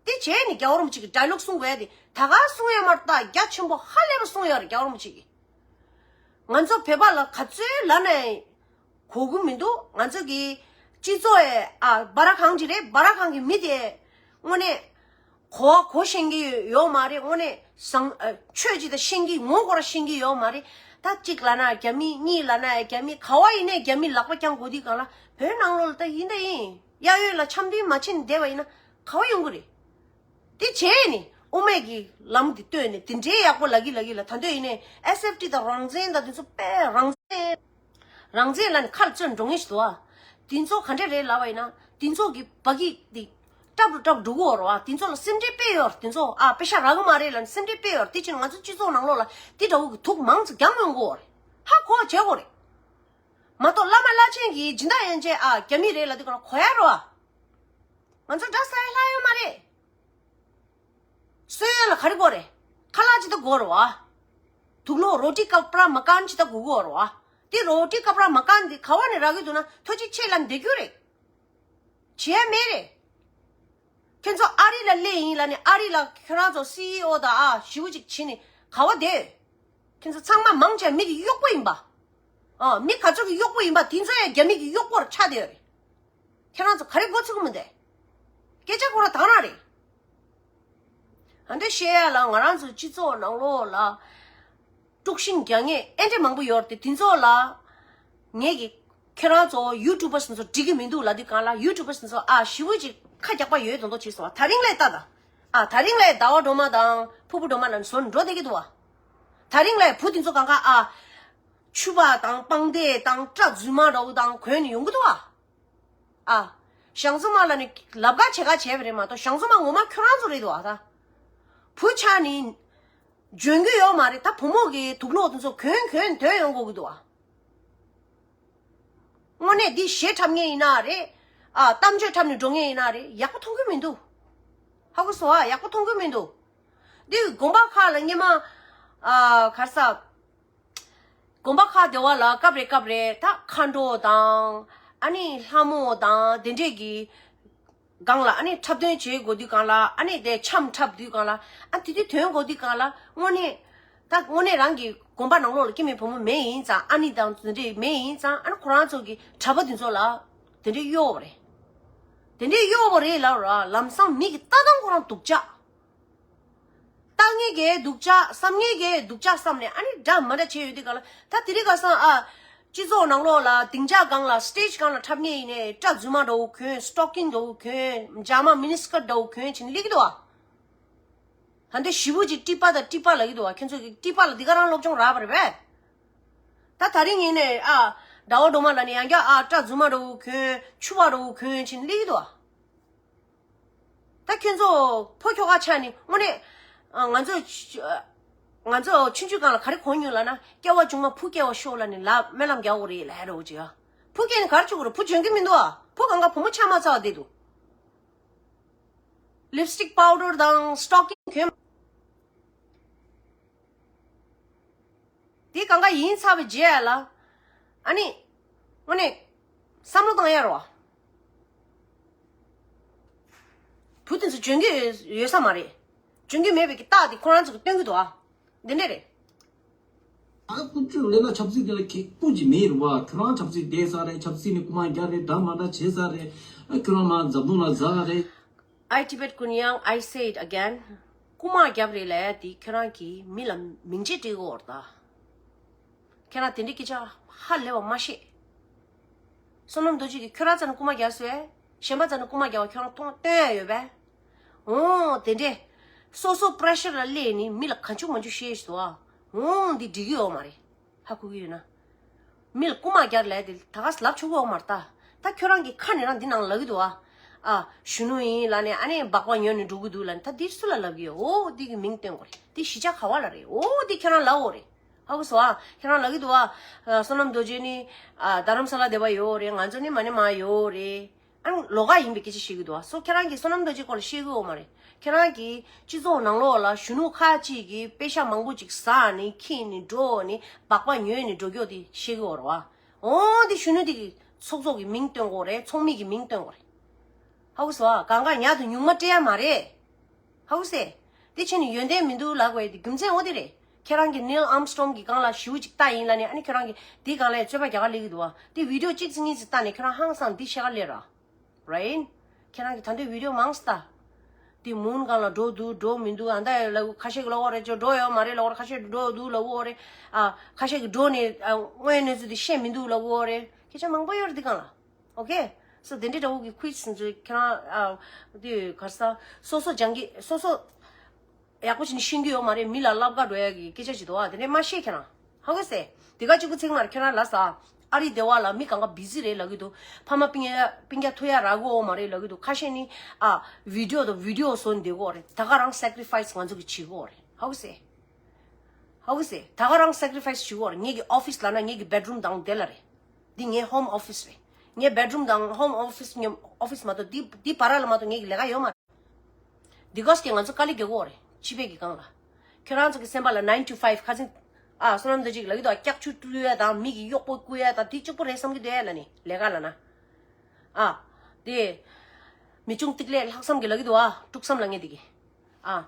དེ་བྱས་ནས་རྒྱལ་བ་རིན་པོ་ཆེ་གི་ཌའི་ལོག་གསུང་དགོས་ཡ་དེ་ད་ག་གསུང་ཡ་མ་རེད། ད་རྒྱ་ཆེན་པོ་ཧ་ལས་པ་གསུང་ཡ་རེད་རྒྱལ་བ་རིན་པོ་ཆེ་གིས། ང་ཚོ་བོད་པ་ལ་ག་ཚོད་ལབ་ན་གོ་གི་མི་འདུག་ང་ཚོ་གི་སྤྱི་ཚོགས་ཨེ་ཨ་སྦ་ར་གང་ཅིག་རེད། སྦ་ར་གང་གི་མི་དེ་དངོས་གནས་གོ་གོ་ཤེས་ཀྱི་ཡོད་མ་རེད། དངོས་གནས་བཟང་ཨ་ཆོས་ཅིག་ད་ཤེས་ཀྱི་ངོ་སྐོར་ཤེས་ཀྱི་ཡོད་མ་རེད། ད་གཅིག་ལབ་ན་རྒྱ་མི། གཉིས་ལབ་ན་རྒྱ་མི། ག་བ་ཡིན་ནའི་རྒྱ་མི་ལག་པ་བརྐྱང་དགོས་དུས་གང་ལ་བོད་ནང་ལོགས་ལ་ད་ཡིན་ད་ཡིན། གཡས་གཡོན་ལ་འཆམ་མཐུན་མ་བྱེད་ནས་བསྡད་པ་ཡིན་ན་ག་བ་ཡོང་གི་རེད། དེ་བྱས་ནས་དབུ་མའི་གི་ལམ་འདི་བཏོད་ནས་དེ་འདྲའི་ཡག་པོ་ལབ་ཀྱི་ལབ་ཀྱི་ལ། ད་འདོད་ཡིན་ནའི་ཨེས་ཨེཕ་ཊི་དང་རང་བཙན་དང་དེ་ཚོ་དཔེ་རང་བཙན། རང་བཙན་ལབ་ནས་ཁ་ལ་ཚོད་འགྲོ་ངེས་ཤིག་འདུག་ཨ། དེ་ཚོ་ག་འདྲ་རེད་ལབ་པ་ཡིན་ན་དེ་ཚོ་གི་བ་གི་དེ་ཀྲབ་རུ་ཀྲབ་འགྲོ་གི་ཡོད་རེད་བ། དེ་ཚོ་ལ་སེམས་ཁྲལ་དཔེ་ཡོད་རེད། དེ་ཚོ་ཨ་པེ་ཤ་རག་གི་མ་རེད་ལབ་ནས་སེམས་ཁྲལ་དཔེ་ཡོད་རེད། དེ་ཕྱིར་ང་ཚོ་སྤྱི་ཚོགས་ནང་ལོགས་ལ་དེ་འདྲ་བོ་གི་དུག་མང་ཙམ་རྒྱག་ཡོང་གི་ཡོད་རེད། ཧ་གོ་བ་བྱེད་དགོས་རེད། མ་གཏོགས་བླ་མ་བླ་ཆེན་གྱིས་སྦྱིན་བདག་ཡན་ཆད་ཨ་རྒྱ་མི་རེད་ལབ་དུས་ག་ལ་གོ་ཡ་རེད་བ། ང་ཚོ་དགྲ་ཟ་ཡ་ལྷག་ཡོད་མ་རེད། གསོན་ཡ་ལ་ག་རེ་དགོས་རེད། ཁ་ལག་ཅིག་ད་དགོས་རེད་བ། དུག་ལོག་རོ་ཊི་ཀ་པྲ་མ་ཀན་ཅིག་ད་དགོས་ཀྱི་ཡོད་རེད་བ། དེ་རོ་ཊི་ཀ་པྲ་མ་ཀན་དེ་ག་བ་ནས་རག་གི་འདུག་ན་ཐོ་ཅིག་ཆེ་ལ་འདེད་རྒྱུ་རེད། བྱས་མེད་རེད། ཁྱེད་ཚོ་ཨ་རི་ལ་སླེབས་ཡིན་ལབ་ནས་ཨ་རི་ལ་ཁྱེད་རང་ཚོ་སི་ཨི་ཨོ་དང་ཨ་ཞི་བོ་ཅིག་བྱེད་ནས་ག་བ་བསྡད། ཁྱེད་ཚོ་ཚང་མ་མང་ཆེ་མི་གི་གཡོག་པོ་ཡིན་པ། ཨ་མི་ག་ཚོད་ཀྱི་གཡོག་པོ་ཡིན་པ་དེ་ཚོ་ཡང་རྒྱ་མི་གི་གཡོག་པོར་ཆགས་བསྡད་ཡོད་རེད། ཁྱེད་རང་ཚོ་ག་རེ་མགོ་ཚོད་ཀྱི་མི་འདུག་སྐད་ཆ་ཁོ་རང་དེ་ག་རང་རེད། ཨ་འདི་བཤད་ཡ་ལ་ང་རང་ཚོའི་སྤྱི་ཚོགས་ནང་ལོགས་ལ་དཀྲུག་ཤིང་རྒྱག་མཁན་ཨེ་འདྲ་མང་པོ་ཡོད་རེད་དེ། དེ་ཚོ་ལ་ངས་ཀྱི་ཁྱེད་རང་ཚོ་ཡུ་ཊུབ་པར་ཚོ་འགྲིག་གི་མི་འདུག་ལབ་དུས་གང་ལ་ཡུ་ཊུབ་པར་ཚོ་ཨ་ཞི་བོ་ཅིག་ཁ་རྒྱག་པ་ཡོད་མདོག་མདོག་བྱས་སོང་བ། ད་རིང་ལས་ལྟ་ད། ཨ་ད་རིང་ལས་ཟླ་བ་སྒྲོལ་མ་དང་ཕུར་བུ་སྒྲོལ་མ་ལ་ནི་བཟོ་འགྲོ་བསྡད་ཀྱི་འདུག་བ། ད་རིང་ལས་བུ་དེ་ཚོ་གང་ག་ཨ་ཕྱུ་པ་དང་སྤང་སྡེ་དང་སྐྲ་རྫུན་མ་འདྲ་བོ་དང་གོན་ནས་ཡོང་གི་འདུག་བ། ཨ། ཞང་བཙུན་མ་ལ་ནི་ལབ་ཁ་བྱེད་ཁ་བྱས་པ་རེད་མ་གཏོགས་ཞང་བཙུན་མ་ངོ་མ་ཁྱོད་རང་ཚོ་རེད་འདུག་ཨ་ད། བུ་ཆགས་ནི་འཇོན་གི་ཡོད་མ་རེད། ད་བུ་མོ་གི་དུག་ལོག་དེ་ཚོ་གྱོན་གྱོན་དོན་ཡོང་དགོས་ཀྱི་འདུག་ཨ། དངོས་གནས་འདི་གཞས་འཁྲབ་མཁན་ཡིན་ན་རེད། ཨ་གཏམ་བརྗོད་འཁྲབ་ནས་འགྲོ་མཁན་ཡིན་ན་རེད། ཡག་པོ་མཐོང་གི་མི་འདུག་ཧ་གོ་སོང་ཨ། ཡག་པོ་མཐོང་གི་མི་འདུག་འདི་དགོན་པ་ཁག་ལ་སྔོན་མ་ཨ་ག་རེ་ཟ། དགོན་པ་ཁག་དེ་བ་ལ་སྐབས་རེ་སྐབས་རེ་ད་མཁའ་འགྲོ་དང་ཨ་ནི་ལྷ་མོ་དང་དེ་འདྲས་ཀྱི་སྒང་ལ་ཨ་ནི་འཁྲབ་སྟོན་བྱེད་དགོས་དུས་སྒང་ལ་ཨ་ནི་དེ་འཆམ་འཁྲབ་དུས་སྒང་ལ་ཨ་དེ་དུས་དོན་དགོས་དུས་སྒང་ལ་དངོས་གནས་ད་དངོས་གནས་རང་གི་དགོན་པ་ནང་ལོགས་ལ་སྐྱེ་དམན་བུ་མོ་མེད་ཡིན་ཙང་ཨ་ནི་དང་དེ་འདྲས་མེད་ཡིན་ཙང་ཨ་ནི་ཁོ་རང་ཚོ་གི་གྲྭ་པ་དེ་ཚོ་ལ་དེ་འདྲས་གཡོག་པ་རེད། དེ་འདྲས་གཡོག་པ་རེད་ལབ་ར་ལམ་སང་མི་གི་ལྟ་སྟངས་ཁོ་རང་སྡུག་ཅག་ལྟ་ངེས་ཀྱི་སྡུག་ཅག་བསམ་ངེས་ཀྱི་སྡུག་ཅག་བསམ་ནས་ཨ་ནི་འདྲ་མ་འདྲ་བྱས་ཡོད་དུས་ག་ལ་ད་དེ་རིང་ཁ་སང་ཨ་སྤྱི་ཚོགས་ནང་ལོགས་ལ་སྡིངས་ཆ་སྒང་ལ་སི་ཊེ་ཇི་སྒང་ལ་འཁྲབ་མཁན་ཡིན་ནའི་སྐྲ་རྫུན་མ་འདྲ་བོ་གྱོན། སི་ཊོ་ཀིང་འདྲ་བོ་གྱོན། ཇ་མ་མི་ནི་སི་ཀར་འདྲ་བོ་གྱོན་བྱས་ནས་སླེབས་ཀྱི་འདུག་བ། ད་འདི་ཞི་བོ་ཅིག་ཀྲི་པ་དང་ཀྲི་པ་ལབ་ཀྱི་འདུག་བ། ཁྱེད་ཚོ་གི་ཀྲི་པ་ལ་འདི་ག་རང་སློབ་སྦྱོང་རག་པ་རེད་པས། ད་ད་རིང་ཡིན་ནའི་ཨ་དགྲ་བོ་འགྲོ་མ་ལ་ནི་ཡང་བསྐྱར་ཨ་སྐྲ་རྫུན་མ་འདྲ་བོ་གྱོན་ཕྱུ་པ་འདྲ་བོ་གྱོན་བྱས་ནས་སླེབས་ཀྱི་འདུག་བ། ད་ཁྱོད་ཚོ་ཕོ་ཁྱོ་ག་ཆགས་ནི་དངོས་གནས་ང་ཚོ་ང་ཚོ་ཆུང་ཆུང་སྒང་ལ་ག་རེ་གོ་མྱོང་ལབ་ན་སྐྱེ་བ་ཆུང་མ་བུ་སྐྱེ་བ་ཤོག་ལབ་ནི་ལ་སྨོན་ལམ་རྒྱག་དགོས་རེད་ལབ་ཡ་འདྲ་བོ་ཅིག་ཡ། བུ་སྐྱེ་ནི་ག་རེ་བྱེད་དགོས་རེད། བུ་འཇོན་གི་མི་འདུག་ཨ། བུ་གང་ག་བུ་མོ་ཆགས་མ་ཚར་བ་བསྡད་འདུག་ལིབ་སི་ཊིག་པའུ་ཌར་དང་སི་ཊོ་ཀིང་གྱོན། དེ་གང་ག་ཡིན་ཚར་བའི་རྗེས་ལ་ཨ་ནི་དངོས་གནས་བསམ་བློ་བཏང་ཡ་རོ། བུ་དེ་ཚོ་འཇོན་གི་ཡོད་ས་མ་རེད། འཇོན་གི་མེད་པའི་གི་རྟགས་དེ་ཁོ་རང་ཚོ་གི་སྟོན་གི་འདུག་ཨ། འདི་འདྲ་རེད། ད་ཀུན་སྤྱོད་ལས་ན་ཆབ་སྲིད་དེ་ལ་ཁེག་པོ་ཅིག་མེད་རུང་བ། ཁྱོད་རང་ཆབ་སྲིད་བསྡད་ས་རེད། ཆབ་སྲིད་ནི་རྐུ་མ་རྒྱག་རེད། འདྲ་མ་འདྲ་བྱེད་ས་རེད། ཁྱོད་རང་མ་འཛམ་གདོང་ལ་ཟ་རེད། I Tibet Kunyang, I say it again. རྐུ་མ་རྒྱབ་རེད་ལབ་ཡ་དེ་ཁྱོད་རང་གིས་མི་ལ་མིང་ཆད་སྤྲད་གི་ཡོད་རེད་ད། ཁྱེད་རང་དེ་འདྲའི་སྐད་ཆ་ཧ་ལས་པ་མ་བཤད། བསོད་ནམས་རྡོ་རྗེ་གིས་ཁྱོད་རང་རྩ་ནས་རྐུ་མ་རྒྱག་སོང་ཨེ། གཞན་པ་རྩ་ནས་རྐུ་མ་རྒྱག་པ་ཁྱོད་རང་མཐོང་སྟོན་ཡ་ཡོད་པས། འོང་དེ་འདྲས། སོ་སོ་པྲེ་ཤར་ལ་སླེབས་ནས་མི་ལ་ག་འཇུག་མ་འཇུག་བཤད་སོང་ཨ། འོང་འདི་འགྲིག་གི་ཡོད་མ་རེད། ཧ་གོ་གི་ཡོད་ན། མི་ལ་རྐུ་མ་རྒྱག་ལས་དེ་ད་ག་ལབ་ཆོག་གི་ཡོད་མ་རེད་ད། ད་ཁྱོད་རང་གི་ཁ་ནས་རང་འདི་ནང་ལབ་གི་འདུག་ཨ། ཨ་གཞོན་ནུ་ཡིན་ལབ་ནས་ཨ་ནི་སྦག་སྦག་ཉོས་ནས་འགྲོ་གི་འདུག་ལབ་ནས་ད་འདི་སུ་ལ་ལབ་གི་ཡོད། འོ་འདི་གི་མིང་བཏོན་དགོས་རེད། འདི་གཞིས་ཆགས་ག་བ་ལ་རེད། འོ་འདི་ཁྱོད་རང་ལབ་འོ་རེད། ཧ་གོ་སོང་ཨ། ཁྱེད་རང་ལབ་ཀྱི་འདུག་ཨ། བསོད་ནམས་རྡོ་རྗེ་ནི་ཨ་རྡ་རམ་ས་ལ་སྡོད་པ་ཡོད་རེད། ང་ཚོ་ནི་མ་ནི་མ་ཡོད་རེད། ཨ་ནི་ལོགས་ཀ་ཡིན་པའི་སྐད་ཆ་བཤད་ཀྱི་འདུག་ཨ། སོ་ཁྱེད་རང་གིས་བསོད་ནམས་རྡོ་རྗེ་སྐོར་ལ་བཤད་ཀྱི་ཡོད་མ་རེད། ཁྱེད་རང་གིས་སྤྱི་ཚོགས་ནང་ལོགས་ལ་གཞོན་ནུ་ཁག་ཅིག་གིས་པེ་ཤག་མང་པོ་ཅིག་ཟ་ནི་ཁྱེར་ནི་འགྲོ་ནི་སྦག་སྦག་ཉོས་ནི་འགྲོ་རྒྱུ་དེ་བཤད་ཀྱི་ཡོད་རེད་བ། འོ་དེ་གཞོན་ནུ་དེ་གི་ཚོགས་གཙོ་གི་མིང་བཏོན་དགོས་རེད། ཚོགས་མི་གི་མིང་བཏོན་དགོས་རེད། ཧ་གོ་སོང་ཨ། གང་ག་ཉག་དང་ཉུང་མ་སྤྲད་ཡ་མ་རེད། ཧའུ་སེ། དེ་ཕྱིན་ནས་ཡོན་ཏན་མི་འདུག་ལབ་དགོས་དེ་རྒྱུ་མཚན་འོ་དེ་རེད། ཁྱེད་རང་གིས་Neil Armstrong གི་སྒང་ལ་ཞེ་པོ་ཅིག་ལྟ་ཡིན་ལབ་ནས། ཨ་ནི་ཁྱེད་རང་གིས་དེའི་སྒང་ལ་རྩོད་པ་རྒྱག་ག་སླེབས་ཀྱི་འདུག་བ། དེ་video གཅིག་ཙམ་གཉིས་ཙམ་ལྟ་ནས་ཁྱེད་རང་ཧང་སང་འདི་བཤད་ག་སླེབས་ར། Right? ཁྱེད་རང་གིས་ད་འདོད་video མང་ཙམ་ལྟ། དེ་moon སྒང་ལ་འགྲོ་འདུག་འགྲོ་མི་འདུག་ཨ་ད་ལབ་ཁ་ཤས་ཀྱིས་ལབ་ཡོད་རེད། ཅོ་འགྲོ་ཡོད་མ་རེད་ལབ་ཡོད་རེད། ཁ་ཤས་འགྲོ་འདུག་ལབ་ཡོད་རེད། ཨ་ཁ་ཤས་ཀྱིས་འགྲོ་ནས་ཨ་དངོས་ཡོད་གནས་ཚུལ་དེ་བཤད་མི་འདུག་ལབ་ཡོད་རེད། སྐད་ཆ་མང་པོ་ཡོད་རེད་དེ་སྒང་ལ། Okay? So དེ་འདྲའི་འདྲ་བོ་གི་quiz ཚོ་ཁྱེད་རང་ཨ་དེ་ག་རེ་ཟ་སོ་སོ་སྦྱང་གི་སོ་སོ་ཡག་པོ་བྱས་ནས་ཤེས་ཀྱི་ཡོད་མ་རེད། མི་ལ་ལབ་ག་འགྲོ་ཡ་གི་སྐད་ཆ་ཞིག་འདུག་ཨ། དེ་འདྲས་མ་བཤད་ཁྱེད་རང་། ཧ་གོ་སོང་། དེ་ག་གཅིག་པུ་ཚིག་མ་རེད། ཁྱེད་རང་ལབ་ས། ཨ་རིའི་སྡེ་བ་ལ་མི་གང་ག་busy རེད་ལབ་ཀྱི་འདུག་ཕ་མ་སྤུན་ཀྱག་སྤུན་ཀྱག་ཐུག་ཡ་རག་གི་ཡོད་མ་རེད་ལབ་ཀྱི་འདུག་ཁ་ཤས་ནི་ཨ་video དང་video བཟོ་ནས་བསྡད་ཀྱི་ཡོད་རེད། ད་ག་རང་sacrifice ང་ཚོ་གིས་བྱེད་ཀྱི་ཡོད་རེད། ཧ་གོ་སོང་། ཧ་གོ་སོང་། ད་ག་རང་sacrifice བྱེད་ཀྱི་ཡོད་རེད། ངེད་ཀྱི་office ལབ་ན་ངེད་ཀྱི་bedroom དང་དེ་ལ་རེད། འདི་ངའི་home office རེད། ངའི་bedroom དང་home office ངའི་office མ་གཏོགས་འདི་འདི་བར་ལ་མ་གཏོགས་ངེད་ཀྱི་ལས་ཀ་ཡོད་མ་རེད། འདི་གོས་ཀྱིས་ང་ཚོ་དཀའ་ལས་རྒྱག་གི་ཡོད་རེད། སྤྱི་པའི་གི་སྒང་ལ། ཁྱོད་རང་ཚོ་གི་སེམས་པ་ལ་nine to five ཁ་སང་ཨ་བསོད་ནམས་དང་གཅིག་ལབ་ཀྱི་འདུག་སྐྱག་ཆུ་བཀྲུ་ཡ་དང་མི་གི་གཡོག་པོ་བཀུག་ཡ་དང་དེ་གཅིག་པོ་རེད་བསམ་གྱི་འདུག་ཨེ་ལབ་ནི་ལས་ཀ་ལབ་ན། ཨ། དེ། མི་ཆུང་ཏིག་ལས་ལྷག་བསམ་གྱི་ལབ་ཀྱི་འདུག་ཨ། དཀྲུག་བསམ་ལབ་མཁན་དེ་གི། ཨ།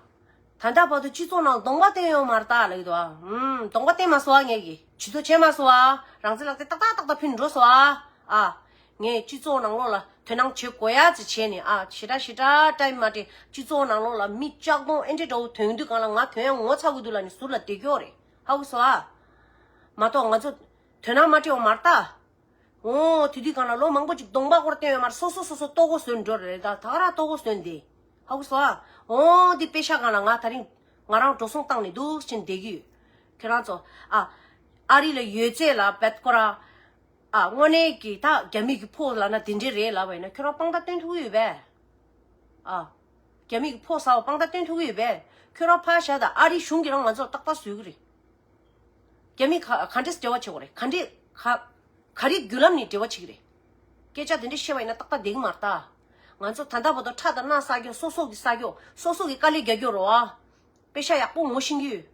ད་ལྟ་བར་དུ་སྤྱི་ཚོགས་ནང་གདོང་པ་བསྟན་ཡོད་མ་རེད་ད་ལབ་ཀྱི་འདུག་ཨ། ཨུམ། གདོང་པ་བསྟན་མ་སོང་ཨ་ངས་ཀྱི། ཇུས་གཏོགས་བྱས་མ་སོང་ཨ། རང་བཙན་ལག་དེབ་ཏག་ཏག་ཏག་ཏག་ཕུལ་འགྲོ་སོང་ཨ། ཨ། ངས་སྤྱི་ཚོགས་ནང་ལོགས་ལ་དོ་སྣང་བྱེད་དགོས་ཡ་ཙི་བྱས་ནས་ཨ། ཞེ་དྲག་ཞེ་དྲག་time མ་སྤྲད། སྤྱི་ཚོགས་ནང་ལོགས་ལ་མི་ལྕགས་གདོང་ཨེ་འདྲས་འདྲ་བོ་ཐོན་དུས་སྒང་ལ་ང་དོན་ཡང་ངོ་ཚ་གི་འདུག་ལབ་ནས་ཟུར་ལ་བསྡད་ཀྱི་ཡོད་རེད། ཧ་གོ་སོང་ཨ། མ་གཏོགས་ང་ཚོ་དོ་སྣང་མ་སྤྲད་ཡོད་མ་རེད་ད། འོ། དེ་དུས་སྒང་ལ་ལོ་མང་པོ་ཅིག་གདོང་པ་སྐོར་བསྟན་ཡོད་མ་རེད། སོ་སོ་སོ་སོ་ལྟོ་གོས་བཟོས་འགྲོ་རེད་ད། ད་ག་རང་ལྟོ་གོས་བཟོས་འདི། ཧ་གོ་སོང་ཨ། འོ། འདི་པེ་ཤ་སྒང་ལ་ང་དེ་རིང་ང་རང་འགྲོ་སོང་བཏང་ནས་འདུག་ཕྱིན་བསྡད་ཀྱི་ཡོད། ཁྱེད་རང་ཚོ་ཨ། ཨ་རི་ལ་ཡོད་ཚད་ལ་བད་ཀོ་ར། ཨ། དངོས་གནས་ཀྱི་ད་རྒྱ་མི་གི་ཕོགས་ལབ་ན་དེ་འདྲས་རེད་ལབ་པ་ཡིན་ན་ཁྱོད་རང་དཔང་རྟགས་སྟོན་ཐུབ་ཀྱི་ཡོད་པས། ཨ། རྒྱ་མི་གི་ཕོགས་ཟ་བ་དཔང་རྟགས་སྟོན་ཐུབ་ཀྱི་ཡོད་པས། ཁྱོད་རང་ཕར་བཞག་ད། ཨ་རི་གཞུང་གིས་རང་ང་ཚོར་ཏག་ཏག་བཟོ་གི་རེད། རྒྱ་མི་ག་ག་འདྲས་འབྲེལ་བ་བྱེད་དགོས་རེད། ག་འདྲས་ག་ག་རེ་བརྒྱུད་ལམ་ནས་འབྲེལ་བ་བྱེད་ཀྱི་རེད། སྐད་ཆ་དེ་འདྲས་བཤད་པ་ཡིན་ན་ཏག་ཏག་བསྡད་ཀྱི་མ་རེད་ད། ང་ཚོ་ད་ལྟ་བར་དུ་ཁྲག་དང་རྣག་བསགས་རྒྱུ། སོ་སོ་གི་བསགས་རྒྱུ། སོ་སོ་གི་དཀའ་ལས་རྒྱག་རྒྱུ་རེད་བ། པེ་ཤ་ཡག་པོ་ངོ་ཤེས་ཀྱི་ཡོད།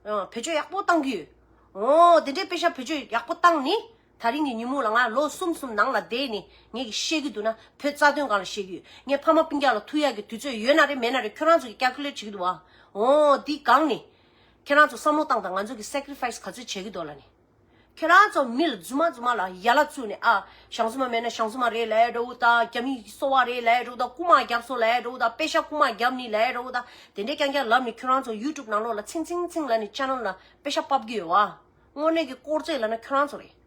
ཨ། བེད་སྤྱོད་ཡག་པོ་བཏང་གི་ཡོད། འོ། དེ་འདྲའི་པེ་ཤ་བེད་སྤྱོད་ཡག་པོ་བཏང་ནི། ད་རིང་གི་ཉིན་མོ་ལ་ང་ལོ་གསུམ་གསུམ་ནང་ལ་བསྡད་ནི་ངས་ཀྱི་བཤད་ཀྱི་འདུག་ན་བོད་རྩ་དོན་སྒང་ལ་བཤད་ཀྱི་ཡོད། ངས་ཕ་མ་སྤུན་ཀྱག་ལ་ཐུག་ཡག་གི་དུས་ཚོད་ཡོད་ན་རེད་མེད་ན་རེད། ཁྱོད་རང་ཚོ་གི་calculate བྱེད་ཀྱི་འདུག་བ། འོ། འདི་སྒང་ནི། ཁྱེད་རང་ཚོ་བསམ་བློ་བཏང་དང་། ང་ཚོ་གི་sacrifice ག་ཚོད་བྱེད་ཀྱི་འདུག་ལབ་ནི། ཁྱེད་རང་ཚོ་མི་ལ་རྫུན་མ་རྫུན་མ་ལ་ཡ་ལ་བཙུགས་ནས། ཨ། ཞང་བཙུན་མ་མེད་ན་ཞང་བཙུན་མ་རེད་ལབ་འདྲ་བོ་དང་། རྒྱ་མི་གསོ་བ་རེད་ལབ་འདྲ་བོ་དང་། རྐུ་མ་རྒྱབ་སོང་ལབ་འདྲ་བོ་དང་། པེ་ཤ་རྐུ་མ་རྒྱབ་ནི་ལབ་འདྲ་བོ་དང་། དེ་འདྲས་རྐྱང་རྐྱང་ལབ་ནས་ཁྱོད་རང་ཚོ་YouTube ནང་ལོགས་ལ་ཚིང་ཚིང་ཚིང་ལབ་ནས་channel ལ་པེ་ཤ་ཕབ་ཀྱི་ཡོད་བ། དངོས་གནས་ཀྱི་དཀོར་ཟས་ལབ་ན་ཁྱོད་རང་ཚོ་རེད།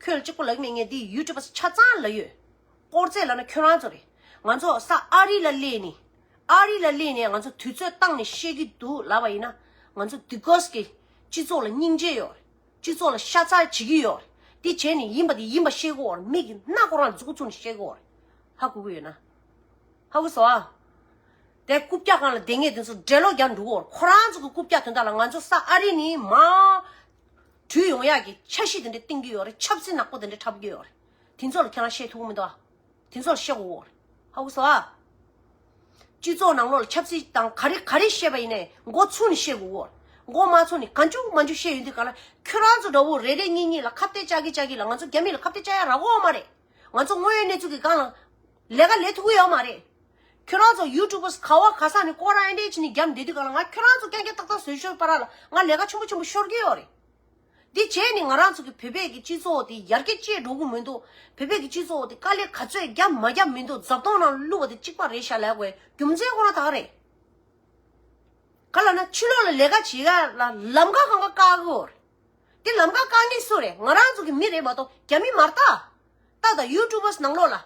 ཁྱོད་ལ་གཅིག་པོ་ལབ་ཀྱི་མེད། ངས་འདི་YouTubeར་ཆ་ཚང་ལབ་ཡོད། དཀོར་ཟས་ལབ་ན་ཁྱོད་རང་ཚོ་རེད། ང་ཚོ་ས་ཨ་རི་ལ་སླེབས་ནས། ཨ་རི་ལ་སླེབས་ནས་ང་ཚོ་དུས་ཚོད་བཏང་ནས་བཤད་ཀྱི་འདུག་ལབ་པ་ཡིན་ན། ང་ཚོ་འདི་གོས་ཀྱི་སྤྱི་ཚོགས་ལ་སྙིང་རྗེ་ཡོད་རེད། སྤྱི་ཚོགས་ལ་ཤ་ཚ་བྱེད་ཀྱི་ཡོད་རེད། འདི་བྱས་ནས་ཡིན་པ་དེ་ཡིན་པ་བཤད་ཀྱི་ཡོད་རེད། མིག་གི་སྣ་ཁོ་རང་མཛུ་གུ་བཙུགས་ནས་བཤད་ཀྱི་ཡོད་རེད། ཧ་གོ་གི་ཡོད་ན། ཧ་གོ་སོང་ཨ། དེ་རྐུབ་བཀྱག་སྒང་ལ་བསྡད་མཁན་དེ་ཚོ་འགྲེ་ལོག་རྒྱག་འགྲོ་གི་ཡོད་རེད། ཁོ་རང་ཚོ་གི་རྐུབ་བཀྱག་དོན་དག་ལ་ང་ཚོ་ས་ཨ་རི་ནས་མར་བྲོས་ཡོང་ཡག་གི་འཆར་གཞི་དེ་འདྲ་བཏིང་གི་ཡོད་རེད། ཆབ་སྲིད་ནག་པོ་དེ་འདྲ་འཁྲབ་ཀྱི་ཡོད་རེད། དེ་ཚོ་ལ་ཁྱེད་རང་བཤད་ཐུབ་ཀྱི་མི་འདུག་ཨ། དེ་ཚོ་ལ་བཤད་དགོས་ཡོད་རེད། ཧ་གོ་སོང་ཨ། སྤྱི་ཚོགས་ནང་ལོགས་ལ་ཆབ་སྲིད་དང་ག་རེ་ག་རེ་བཤད་པ་ཡིན་ནའི་མགོ་ཚུགས་ནས་བཤད་དགོས་ཡོད་རེད། མགོ་མ་ཚུགས་ནས་གང་བྱུང་མང་བྱུང་བཤད་ཡོང་དུས་སྒང་ལ་ཁྱོད་རང་ཚོ་འདྲ་བོ་རེ་རེ་གཉིས་གཉིས་ལ་ཁ་གཏད་བཅག་གི་བཅག་གི་ལ་ང་ཚོ་རྒྱ་མི་ལ་ཁ་གཏད་བཅག་ཡ་རག་གི་ཡོད་མ་རེད། ང་ཚོ་དངོས་ཡོད་གནས་ཚུལ་གྱི་སྒང་ལ་ལས་ཀ་ལས་ཐུབ་ཀྱི་ཡོད་མ་རེད། ཁྱོད་རང་ཚོ་YouTubeར་ག་བ་ག་ས་ནས་སྐོར་ར་ཨེ་འདྲས་བྱས་ནས་རྒྱབ་བསྡད་དུས་སྒང་ལ་ང་ཁྱོད་རང་ཚོ་རྐྱང་རྐྱང་ཏག་ཏག་བཟོས་ཤོར་བར་ལ་ང་ལས་ཀ་ཆེན་པོ་ཆེན་པོ་ཤོར་གྱི་ཡོད་རེད། འདི་བྱས་ནས་ང་རང་ཚོ་གི་བོད་པའི་གི་སྤྱི་ཚོགས་དེ་ཡར་རྒྱས་བྱས་འགྲོ་གི་མི་འདུག་བོད་པའི་གི་སྤྱི་ཚོགས་དེ་དཀའ་ལས་ག་ཚོད་རྒྱབ་མ་རྒྱབ་མི་འདུག་རྫབ་ཐོང་ནང་བླུགས་པ་དེ་གཅིག་པ་རེད་ཤག་ལབ་དགོས་རྒྱུ་མཚན་ཁོ་རང་ད་ག་རེད། ག་ལབ་ན་ཕྱི་ལོགས་ལ་ལས་ཀ་བྱེད་ཡ་ལ་ལམ་ཁ་གང་ག་བཀག་གི་ཡོད་རེད། དེ་ལམ་ཁ་བཀག་མཁན་སུ་རེད། ང་རང་ཚོ་གི་མི་རེད་མ་གཏོགས་རྒྱ་མི་མ་རེད་ད། ད་ད་YouTubeར་ནང་ལོགས་ལ།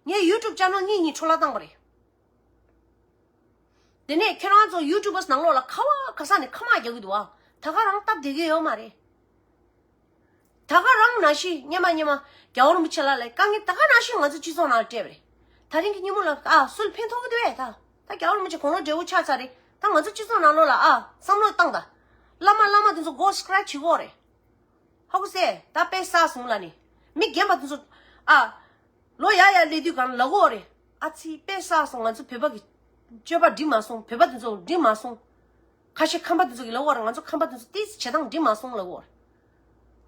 ངས་YouTube channel གཉིས་གཉིས་འཕྲོ་བརླག་བཏང་བ་རེད། དེ་ནས་ཁྱེད་རང་ཚོ་YouTubeར་ནང་ལོགས་ལ་ག་བ་ག་ས་ནས་ཁ་མ་རྒྱག་གི་འདུག་ཨ། ད་ག་རང་སྟབས་བདེ་གི་ཡོད་མ་རེད། ད་ག་རང་ནང་བཞིན་སྔོན་མ་སྔོན་མ་རྒྱལ་བ་རིན་པོ་ཆེ་ལགས་ལ་དཀའ་ངལ་ད་ག་ནང་བཞིན་ང་ཚོ་སྤྱི་ཚོགས་ནང་ལ་སྤྲད་པ་རེད། ད་རིང་གི་ཉིན་མོ་ལ་ཨ་སུ་ལ་ཕན་ཐོགས་ཀྱི་འདུག་བས། ད་ད་རྒྱལ་བ་རིན་པོ་ཆེ་དགུང་ལོ་བགྲེས་པོ་ཆགས་ཚར་རེད། ད་ང་ཚོ་སྤྱི་ཚོགས་ནང་ལོགས་ལ་ཨ་བསམ་བློ་བཏང་ད། བླ་མ་བླ་མ་དེ་ཚོ་མགོ་སྐྲ་བྱེད་དགོས་རེད། ཧ་གོ་སོང་། ད་དཔེ་བསགས་སོང་ལབ་ནི། མི་རྒན་པ་དེ་ཚོ་ཨ། ལོ་ཡར་ཡར་སླེབས་དུས་སྒང་ལ་ལབ་ཀྱི་ཡོད་རེད། ཨ་ཙི་དཔེ་བསགས་སོང་། ང་ཚོ་བོད་པ་གི་སྤྱོད་པ་འགྲིག་མ་སོང་། བོད་པ་དེ་ཚོ་འགྲིག་མ་སོང་། ཁ་ཤས་ཁམས་པ་དེ་ཚོ་གི་ལབ་ཀྱི་ཡོད་རེད། ང་ཚོ་ཁམས་པ་དེ་ཚོ་ཏོག་ཙམ་བྱེད་སྟངས་འགྲིག་མ་སོང་ལབ་ཀྱི་ཡོད་རེད།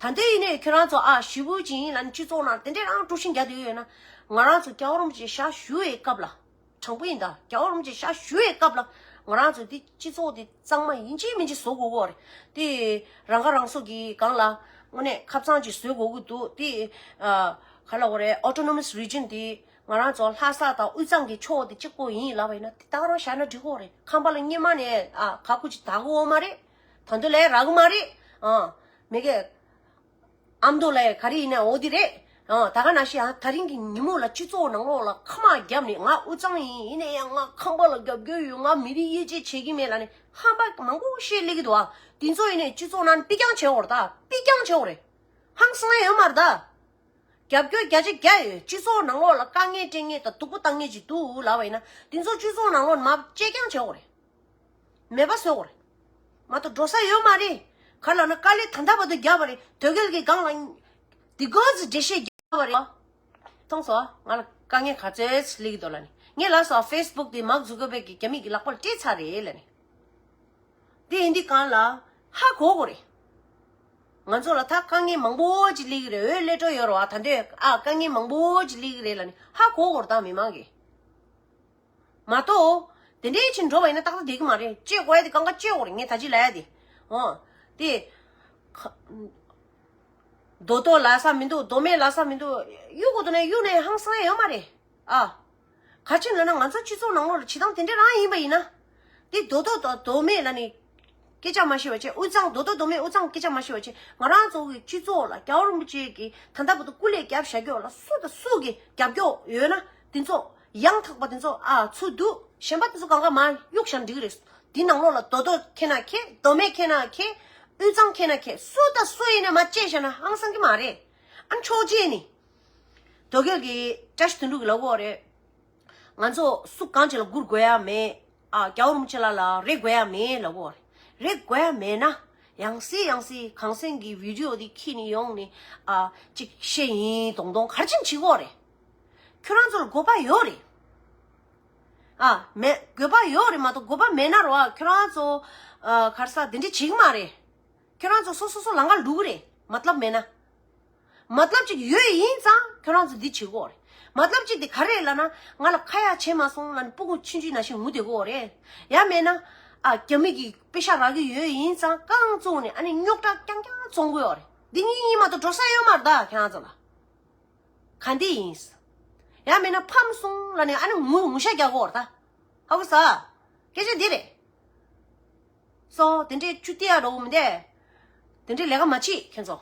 ད་ལྟ་ཡིན་ནའི་ཁྱོད་རང་ཚོ་ཨ་ཞེ་པོ་ཅིག་ཡིན་ལབ་ནས་སྤྱི་ཚོགས་ནང་དེ་འདྲས་རང་དཀྲུག་ཤིང་རྒྱག་བསྡད་ཀྱི་ཡོད་ན། ང་རང་ཚོ་རྒྱལ་བ་རིན་པོ་ཆེ་ཞབས་ཞུ་བའི་སྐབས་ལ། དྲང་པོ་ཡིན་ད། རྒྱལ་བ་རིན་པོ་ཆེ་ཞབས་ཞུ་བའི་སྐབས་ལ་ང་རང་ཚོ་འདི་སྤྱི་ཚོགས་འདི་གཙང་མ་ཡིན་གཅིག་མིན་གཅིག་བཟོ་དགོས་ཀྱི་ཡོད་རེད། དེ་རང་ཁ་རང་གསོ་གི་སྒང་ལ་དངོས་གནས་ཁབ་གཙང་ཅིག་བཟོ་དགོས་ཀྱི་འདུག། དེ་ཨ་ག་ལབ་དགོས་རེད། Autonomous Region དེ་ང་རང་ཚོ་ལྷ་ས་དང་དབུས་གཙང་གི་ཕྱོགས་དེ་གཅིག་པོ་ཡིན་ལབ་པ་ཡིན་ན་དེ་ད་ག་རང་བཞག་ན་འགྲིག་གི་ཡོད་རེད། ཁམས་པ་ལ་སྔོན་མ་ནས་ཨ་ཁ་ཁུ་ཅིག་ད་གི་ཡོད་མ་རེད། ད་དུང་ལས་རག་གི་མ་རེད། ཨ་མི་གེ་ཨ་མདོ་ལ་ག་རེ་ཡིན་ན་འོ་དེ་རེད། ཨ་ད་ག་ནང་བཞིན་ཨ་ད་རིང་གི་ཉིན་མོ་ལ་སྤྱི་ཚོགས་ནང་ལོགས་ལ་ཁ་མ་བརྒྱབ་ནས་ང་དབུས་གཙང་ཡིན། ཡིན་ན་ཡང་ང་ཁམས་པ་ལ་རྒྱབ་སྐྱོར་ཡོད། ང་མི་རིགས་དབྱེ་འབྱེད་བྱེད་ཀྱི་མེད་ལབ་ནས་ཧམ་པ་མང་པོ་བཤད་སླེབས་ཀྱི་འདུག། ཨ་དེ་ཚོ་ཡིན་ནའི་སྤྱི་ཚོགས་ནང་པི་རྐྱང་བྱེད་དགོས་རེད་ད། པི་རྐྱང་བྱེད་དགོས་རེད། ཧང་སང་ཡོད་མ་རེད་ད། རྒྱབ་སྐྱོར་བརྒྱ་ཆ་བརྒྱ་ཡོད། སྤྱི་ཚོགས་ནང་ལོགས་ལ་དཀའ་ངལ་འཕྲད་མཁན་དང་སྡུག་པོ་བཏང་མཁན་ཅིག་འདུག་ལབ་པ་ཡིན་ན་དེ་ཚོ་སྤྱི་ཚོགས་ནང་ལོགས་ནས་མར་བཅད་རྐྱང་བྱེད་དགོས་རེད། མེད་པ་བཟོ་དགོས་རེད། མ་གཏོགས་འགྲོ་ས་ཡོད་མ་རེད། ག་ལབ་ན་དཀའ་ལས་ད་ལྟ་བར་དུ་བརྒྱབ་པ་རེད། དོལ་རྒྱལ་གྱི་སྒང་ལ་དེ་གོ་ཚི་འགྲེལ་བཤད་བརྒྱབ་པ་རེད། མཐོང་སོང་། ང་ལ་དཀའ་ངལ་ག་ཚོད་སླེབས་ཀྱི་འདུག་ལབ་ནས། ངས་ལབ་སོང་། ཕེ་སི་བུག་དེ་མཱག་ཛུ་ཀར་བྷག་གིས་རྒྱ་མི་གི་ལག་པར་སྤྲད་ཚར་རེད་ལབ་ནས། དེ་ཡིན་དུས་གང་ལ་ཧ་གོ་དགོས་རེད། ང་ཚོ་ལ་ད་དཀའ་ངལ་མང་པོ་ཅིག་སླེབས་ཀྱི་རེད། འོས་སླེབས་འགྲོ་ཡོད་རེད་བ། ད་འདོད་ཨ་དཀའ་ངལ་མང་པོ་ཅིག་སླེབས་ཀྱི་རེད་ལབ་ནས་ཧ་གོ་དགོས་རེད་ད་མི་མང་གིས། མ་གཏོགས་དེ་འདྲའི་ཕྱིར་འགྲོ་བ་ཡིན་ན་ཏག་ཏག་བསྡད་ཀྱི་མ་རེད། བཅད་དགོས་ཡ་དེ་གང་ག་བཅད་དགོས་རེད། ངས་ད་ཅི་ལབ་ཡ་དེ། འོ། དེ། ཁ། རྡོ་ཐོ་ལབ་ས་མི་འདུག། རྡོ་སྨད་ལབ་ས་མི་འདུག། གཡུག་དགོས་འདུག་ན་གཡུག་ནས་ཧང་སང་ཡ་ཡོད་མ་རེད། ཨ། ག་ཅི་ལབ་ན་ང་ཚོ་སྤྱི་ཚོགས་ནང་ལོགས་ལ་བྱེད་སྟངས་དེ་འདྲ་རང་ཡིན་པ་ཡིན་ན། དེ་རྡོ་ཐོ་དང་རྡོ་སྨད་ལབ་ནས་སྐད་ཆ་མ་བཤད་པ་བྱས། དབུས་གཙང་། རྡོ་ཐོ་རྡོ་སྨད་དབུས་གཙང་སྐད་ཆ་མ་བཤད་པ་བྱས། ང་རང་ཚོ་གི་སྤྱི་ཚོགས་ལ་རྒྱལ་བ་རིན་པོ་ཆེ་གིས་ད་ལྟ་བར་དུ་སྐུ་ལས་བརྒྱབ་བཞག་རྒྱུ་ལ་སུ་དང་སུ་གིས་རྒྱབ་སྐྱོར་ཡོད་ན་དེ་ཚོ་ཡང་དག་པ་དེ་ཚོ་ཨ་ཚུར་བསྡུ། གཞན་པ་དེ་ཚོ་གང་ག་མར་གཡུག་བཞག་ན་འགྲིག་གི་རེད། དེ་ནང་ལོགས་ལ་རྡོ་ཐོ་ཁྱེད་རང་ཁྱེར། རྡོ་སྨད་ཁྱེད་རང་ཁྱེར། དབུས་གཙང་ཁྱེད་རང་ཁྱེར། སུ་དང་སུ་ཡིན་ན་མར་བཅད་བཞག་ན་ཧང་སང་གི་མ་རེད། ཨ་ནི་ཆོག་བྱས་ནི། དོལ་རྒྱལ་གྱི་བཀྲ་ཤིས་དོན་གྲུབ་ཀྱིས་ལབ་ཀྱི་ཡོད་རེད། ང་ཚོ་སུ་གང་ཅིག་ལ་སྒུར་དགོས་ཡ་མེད། ཨ། རྒྱལ་བ་རིན་པོ་ཆེ་ལགས་ལ་རེ་དགོས་ཡ་མེད་ལབ་ཀྱི་ཡོད་རེད། རེ་དགོས་ཡ་མེད་ན་ཡང་སེ་ཡང་སེ་གངས་སེང་གི་བི་ཌི་ཡོ་དེ་འཁྱེར་ནས་ཡོང་ནས་ཨ་ཅིག་བཤད་ཡིན་མདོག་མདོག་ག་རེ་བྱས་ནས་བྱེད་ཀྱི་ཡོད་རེད། ཁྱོད་རང་ཚོ་ལ་དགོས་པ་ཡོད་རེད། ཨ། མེད། དགོས་པ་ཡོད་རེད་མ་གཏོགས། དགོས་པ་མེད་ན་རོ། ཨ། ཁྱོད་རང་ཚོ་ཨ་ག་རེ་ཟ་དེ་འདྲ་བྱེད་ཀྱི་མ་རེད། ཁྱོད་རང་ཚོ་སོ་སོ་སོ་ལམ་ཁ་འགྲོ་གི་རེད། མ་ཏ་ལབ་མེད་ན། མ་ཏ་ལབ་ཅིག་ཡོད་ཡིན་ཙང་ཁྱོད་རང་ཚོ་འདི་བྱེད་དགོས་རེད། མ་ཏ་ལབ་ཅིག་དེ་ག་རེ་ལབ་ན། ང་ལ་ཁ་ཡ་བྱེད་མ་སོང་ལབ་ནས་སྤུ་གུ་ཆུང་ཆུང་ནང་བཞིན་ངུ་བསྡད་དགོས་རེད། ཡང་མེད་ན། ཨ། རྒྱ་མི་གིས་པེ་ཤག་རག་གི་ཡོད་ཡིན་ཙང་རྐང་བཙུགས་ནས་ཨ་ནི་རྙོག་དྲ་རྐྱང་རྐྱང་བཙོང་དགོས་རེད། འདི་གཉིས་གཉིས་མ་གཏོགས་འགྲོ་ས་ཡོད་མ་རེད་ད་ཁྱེད་རང་ཚོ་ལ། ག་འདི་ཡིན། ཡང་མེད་ན་ཕམ་སོང་ལབ་ནས་ཨ་ནི་ངུ་ངུ་ཤ་རྒྱག་དགོས་རེད་ད། ཧ་གོ་སོང་། སྐད་ཆ་འདི་རེད། སོ། དེ་འདྲའི་བཅུ་སྟེ་ཡ་འགྲོ་གི་མི་འདུག། དེ་འདྲའི་ལས་ཀ་མ་བྱེད་ཁྱེད་ཚོ།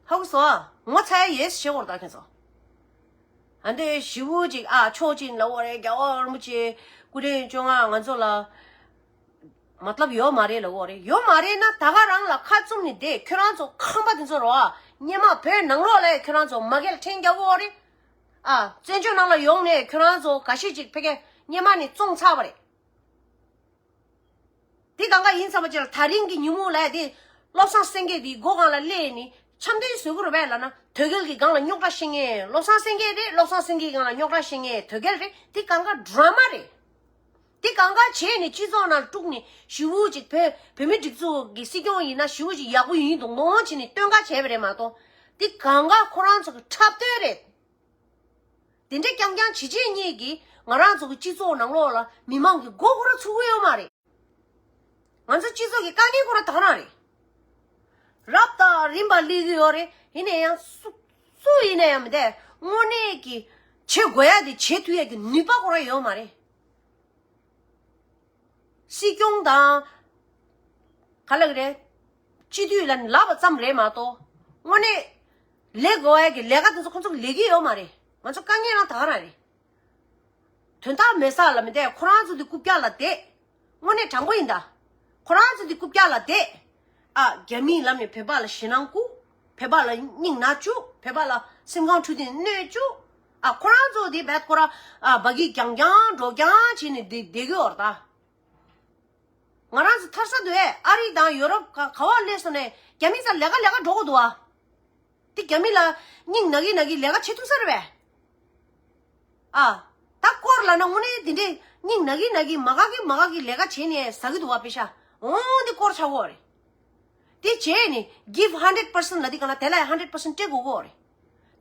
ཧ་གོ་སོང་། ངོ་ཚ་ཡ་ཡོད་ཟེར་བྱེད་དགོས་རེད་ད་ཁྱེད་ཚོ། ཨ་འདི་ཞི་བོ་ཅིག་ཨ་ཕྱོགས་གཅིག་ལབ་ཀྱི་ཡོད་རེད། རྒྱལ་བ་རིན་པོ་ཆེ་སྐུ་ཕྲེང་བཅོ་ལྔ་ང་ཚོ་ལ་མ་ཏ་ལབ་ཡོད་མ་རེད་ལབ་ཀྱི་ཡོད་རེད། ཡོད་མ་རེད་ན་ད་ག་རང་ལ་ཁ་བཙུམ་ནས་བསྡད། ཁྱོད་རང་ཚོ་ཁམས་པ་དེ་ཚོ་རོ། ཨ། སྔོན་མ་བོད་ནང་ལོགས་ལ་ཁྱོད་རང་ཚོ་མ་སྐད་ལ་ཕྲན་རྒྱག་གི་ཡོད་རེད། ཨ། བཙན་བྱོལ་ནང་ལ་ཡོང་ནས་ཁྱོད་རང་ཚོ་འགའ་ཤས་ཅིག་ཕ་གིར་སྔོན་མ་ནས་བཙོངས་ཚར་བ་རེད། དེ་གང་ག་ཡིན་ཙམ་པ་ཅིག་ལ་ད་རིང་གི་ཉིན་མོ་ལ་དེ་བློ་བཟང་སེང་གེ་དེ་སྒོ་སྒང་ལ་སླེབས་ནས་འཆམ་མཐུན་བཟོ་གི་རེད་པས་ལབ་ན། དོལ་རྒྱལ་གྱི་སྒང་ལ་རྙོག་དྲ་བཤད་མཁན་བློ་བཟང་སེང་གེ་རེད། བློ་བཟང་སེང་གེའི་སྒང་ལ་རྙོག་དྲ་བཤད་མཁན་དོལ་རྒྱལ་རེད། དེ་གང་ག་ཌ་ར་མ་རེད། དེ་གང་ག་བྱས་ནས་སྤྱི་ཚོགས་ནང་དཀྲུགས་ནས་ཞི་བོ་ཅིག་བོད་བོད་མི་སྒྲིག་འཛུགས་ཀྱི་སྲིད་སྐྱོང་ཡིན་ན་ཞི་བོ་ཅིག་ཡག་པོ་ཡིན་མདོག་མདོག་བྱས་ནས་སྟོན་ཁ་བྱས་པ་རེད་མ་གཏོགས། དེ་གང་ག་ཁོ་རང་ཚོ་གི་འཁྲབ་སྟོན་རེད། དེ་འདྲ་རྐྱང་རྐྱང་བྱེད་བྱེད་ཉིད་ཀྱིས་ང་རང་ཚོ་གི་སྤྱི་ཚོགས་ནང་ལོགས་ལ་མི་མང་གི་མགོ་སྐོར་ར་ཚུགས་ཀྱི་ཡོད་མ་རེད། ང་ཚོ་སྤྱི་ཚོགས་ཀྱི་དཀའ་ངལ་ཁོ་ར་ད་ག་རང་རེད། རབ་དང་རིམ་པ་སླེབས་ཀྱི་ཡོད་རེད། ཡིན་ན་ཡང་སུ་སུ་ཡིན་ན་ཡང་མི་འདུག། དངོས་གནས་ཀྱི་བྱེད་དགོས་ཡ་དེ་བྱེད་ཐུབ་ཡ་གི་ནུས་པ་ཁོ་ར་ཡོད་མ་རེད། སྲིད་སྐྱོང་དང་། ག་ལབ་ཀྱི་རེད། སྤྱི་འཐུས་ལ་ལབ་པ་ཙམ་རེད་མ་གཏོགས། དངོས་གནས་ལས་དགོས་ཡ་གི་ལས་ཀ་དེ་ཚོ་ཁོ་ཚོ་ལས་ཀྱི་ཡོད་མ་རེད། ང་ཚོ་དཀའ་ངལ་རང་ད་ག་རང་རེད། དོན་དག་མེད་ས་ལ་མི་བསྡད། ཁོ་རང་ཚོ་འདི་རྐུབ་བཀྱག་ལ་བསྡད། དངོས་གནས་དྲང་པོ་ཡིན་ད། ཁོ་རང་ཚོ་འདི་རྐུབ་བཀྱག་ལ་བསྡད། ཨ། རྒྱ་མིའི་ལམ་ནས་བོད་པ་ལ་ཞེད་སྣང་བསྐུལ། བོད་པ་ལ་སྙིང་ན་བཅུག། བོད་པ་ལ་སེམས་ཁམས་འཁྲུག་དེ་གནོད་བཅུག། ཨ། ཁོ་རང་ཚོ་འདི་བད་ཁོ་ར། ཨ། སྦ་གི་རྐྱང་རྐྱང་འགྲོ་རྐྱང་བྱས་ནས་བསྡད་བསྡད་ཀྱི་ཡོད་རེད་ད། ང་རང་ཚོ་ཐར་ས་འདུག་ཨེ། ཨ་རི་དང་ཡོ་རོབ་ག་ག་བ་སླེབས་སོང་ནས་རྒྱ་མི་ཚོ་ལས་ཀ་ལས་ཀ་འགྲོ་གི་འདུག་ཨ། དེ་རྒྱ་མི་ལ་སྙིང་ན་གི་ན་གི་ལས་ཀ་བྱེད་ཐུབ་ས་རེད་པས། ཨ། ད་སྐོར་ལབ་ན་དངོས་གནས་དེ་འདྲས་སྙིང་ན་གི་ན་གི་མ་དགའ་གི་མ་དགའ་གི་ལས་ཀ་བྱེད་ནས་ཟ་གི་འདུག་བ། པེ་ཤ་འོང་དེ་སྐོར་ཆགས་ཀྱི་ཡོད་རེད། དེ་བྱས་ནས་give hundred percent ལབ་དེ་ག་ལ་དེ་ལ་hundred percent སྤྲད་དགོས་ཀྱི་ཡོད་རེད།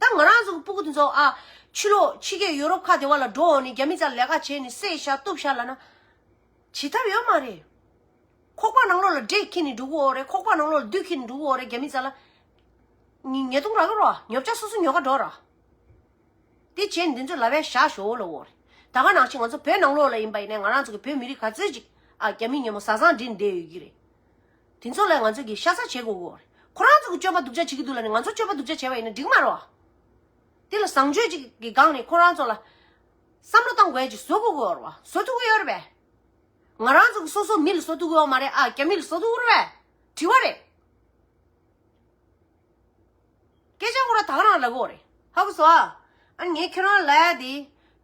ད་ང་རང་ཚོ་གི་སྤུ་གུ་དེ་ཚོ། ཨ། ཕྱི་ལོགས་ཕྱི་རྒྱལ་ཡུ་རོབ་ཁག་དེ་བ་ལ་འགྲོ་འོང་ནས་རྒྱ་མི་ཚ་ལས་ཀ་བྱས་ནས་བསད་ཤ་གཏུབ་ཤ་ལབ་ན། བྱེད་ཐབས་ཡོད་མ་རེད། ཁོག་པ་ནང་ལོགས་ལ་འདྲེ་འཁྱེར་ནས་འགྲོ་གི་ཡོད་རེད། ཁོག་པ་ནང་ལོགས་ལ་བདུད་འཁྱེར་ནས་འགྲོ་གི་ཡོད་རེད། རྒྱ་མི་ཚ་ལ་ཉེས་ཉེས་རྡུང་རག་གི་རོ། ཉོ་ཆ་སོ་སོ་ཉོ་ག་འགྲོ་ར། དེ་བྱས་ནས་འདི་ཚོ་ལབ་པའི་ཞག་ཞོ་ལ་འོ་རེད། ད་ག་ནང་བཞིན་ང་ཚོ་བོད་ནང་ལོགས་ལ་ཡིན་པ་ཡིན་ནའི་ང་རང་ཚོ་གི་བོད་མི་རིགས་ག་ཚོད་ཅིག་ཨ་རྒྱ་མི་ཉོན་མོངས་བཟའ་ཚང་འདྲེས་བསྡད་ཡོད་ཀྱི་རེད། དེ་ཚོ་ལ་ང་ཚོ་གི་ཤ་ཚ་བྱེད་དགོས་གི་འོ་རེད། ཁོ་རང་ཚོ་གི་སྤྱོད་པ་སྡུག་ཅག་བྱེད་ཀྱི་འདུག་ལབ་ནས་ང་ཚོ་སྤྱོད་པ་སྡུག་ཅག་བྱས་པ་ཡིན་ན་འགྲིག་མ་རེད་བ། དེ་ལ་བཟང་སྤྱོད་ཅིག་གི་སྒང་ནས་ཁོ་རང་ཚོ་ལ་བསམ་བློ་བཏང་དགོས་ཡ་ཅིག་བཟོ་དགོས་གི་འོ་རེད་བ། བཟོ་ཐུབ་ཀྱི་ཡོད་རེད་པས། ང་རང་ཚོ་གི་སོ་སོ་མི་ལ་བཟོ་ཐུབ་ཀྱི་ཡོད་མ་རེད་ཨ། རྒྱ་མི་ལ་བཟོ་ཐུབ་ཀྱི་རེད་པས། དྲི་བ་རེད། སྐད་ཆ་ཁོ་ར་ད་ག་རང་ལབ་གོ་རེད། ཧ་གོ་སོང་ཨ། ཨ་ནི་ངས་ཁྱོད་རང་ལ་ཡ་དེ།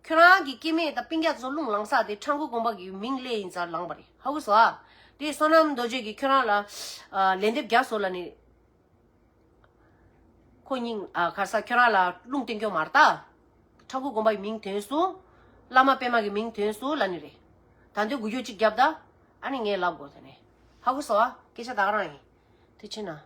ཁྱོད་རང་གི་སྐྱེ་དམན་དང་སྤུན་ཀྱག་ཚོ་རླུང་ལངས་ས་དེ་ཁྲ་འགུ་དགོན་པ་གི་མིང་སླེབས་ཡིན་ཙང་ལངས་པ་རེད། ཧ་གོ་སོང་ཨ། དེ་བསོད་ནམས་རྡོ་རྗེ་གིས་ཁྱོད་རང་ལ་ཨ་ལན་འདེབས་རྒྱག་སོང་ལབ་ནི། ཁོ་སྙིང་ཨ་ག་རེ་ཟ་ཁྱོད་རང་ལ་རླུང་བསྟན་རྒྱུ་མ་རེད་ད། ཁྲ་འགུ་དགོན་པ་གི་མིང་ཐོན་སོང་། བླ་མ་པད་མ་གི་མིང་ཐོན་སོང་ལབ་ནི་རེད། ད་འདོད་དགུ་རྒྱུ་གཅིག་རྒྱབ་ད། ཨ་ནི་ངས་ལབ་དགོས་ད་ནི། ཧ་གོ་སོང་ཨ། སྐད་ཆ་ད་ག་རང་ཡིན། དེ་ཕྱིན་ན།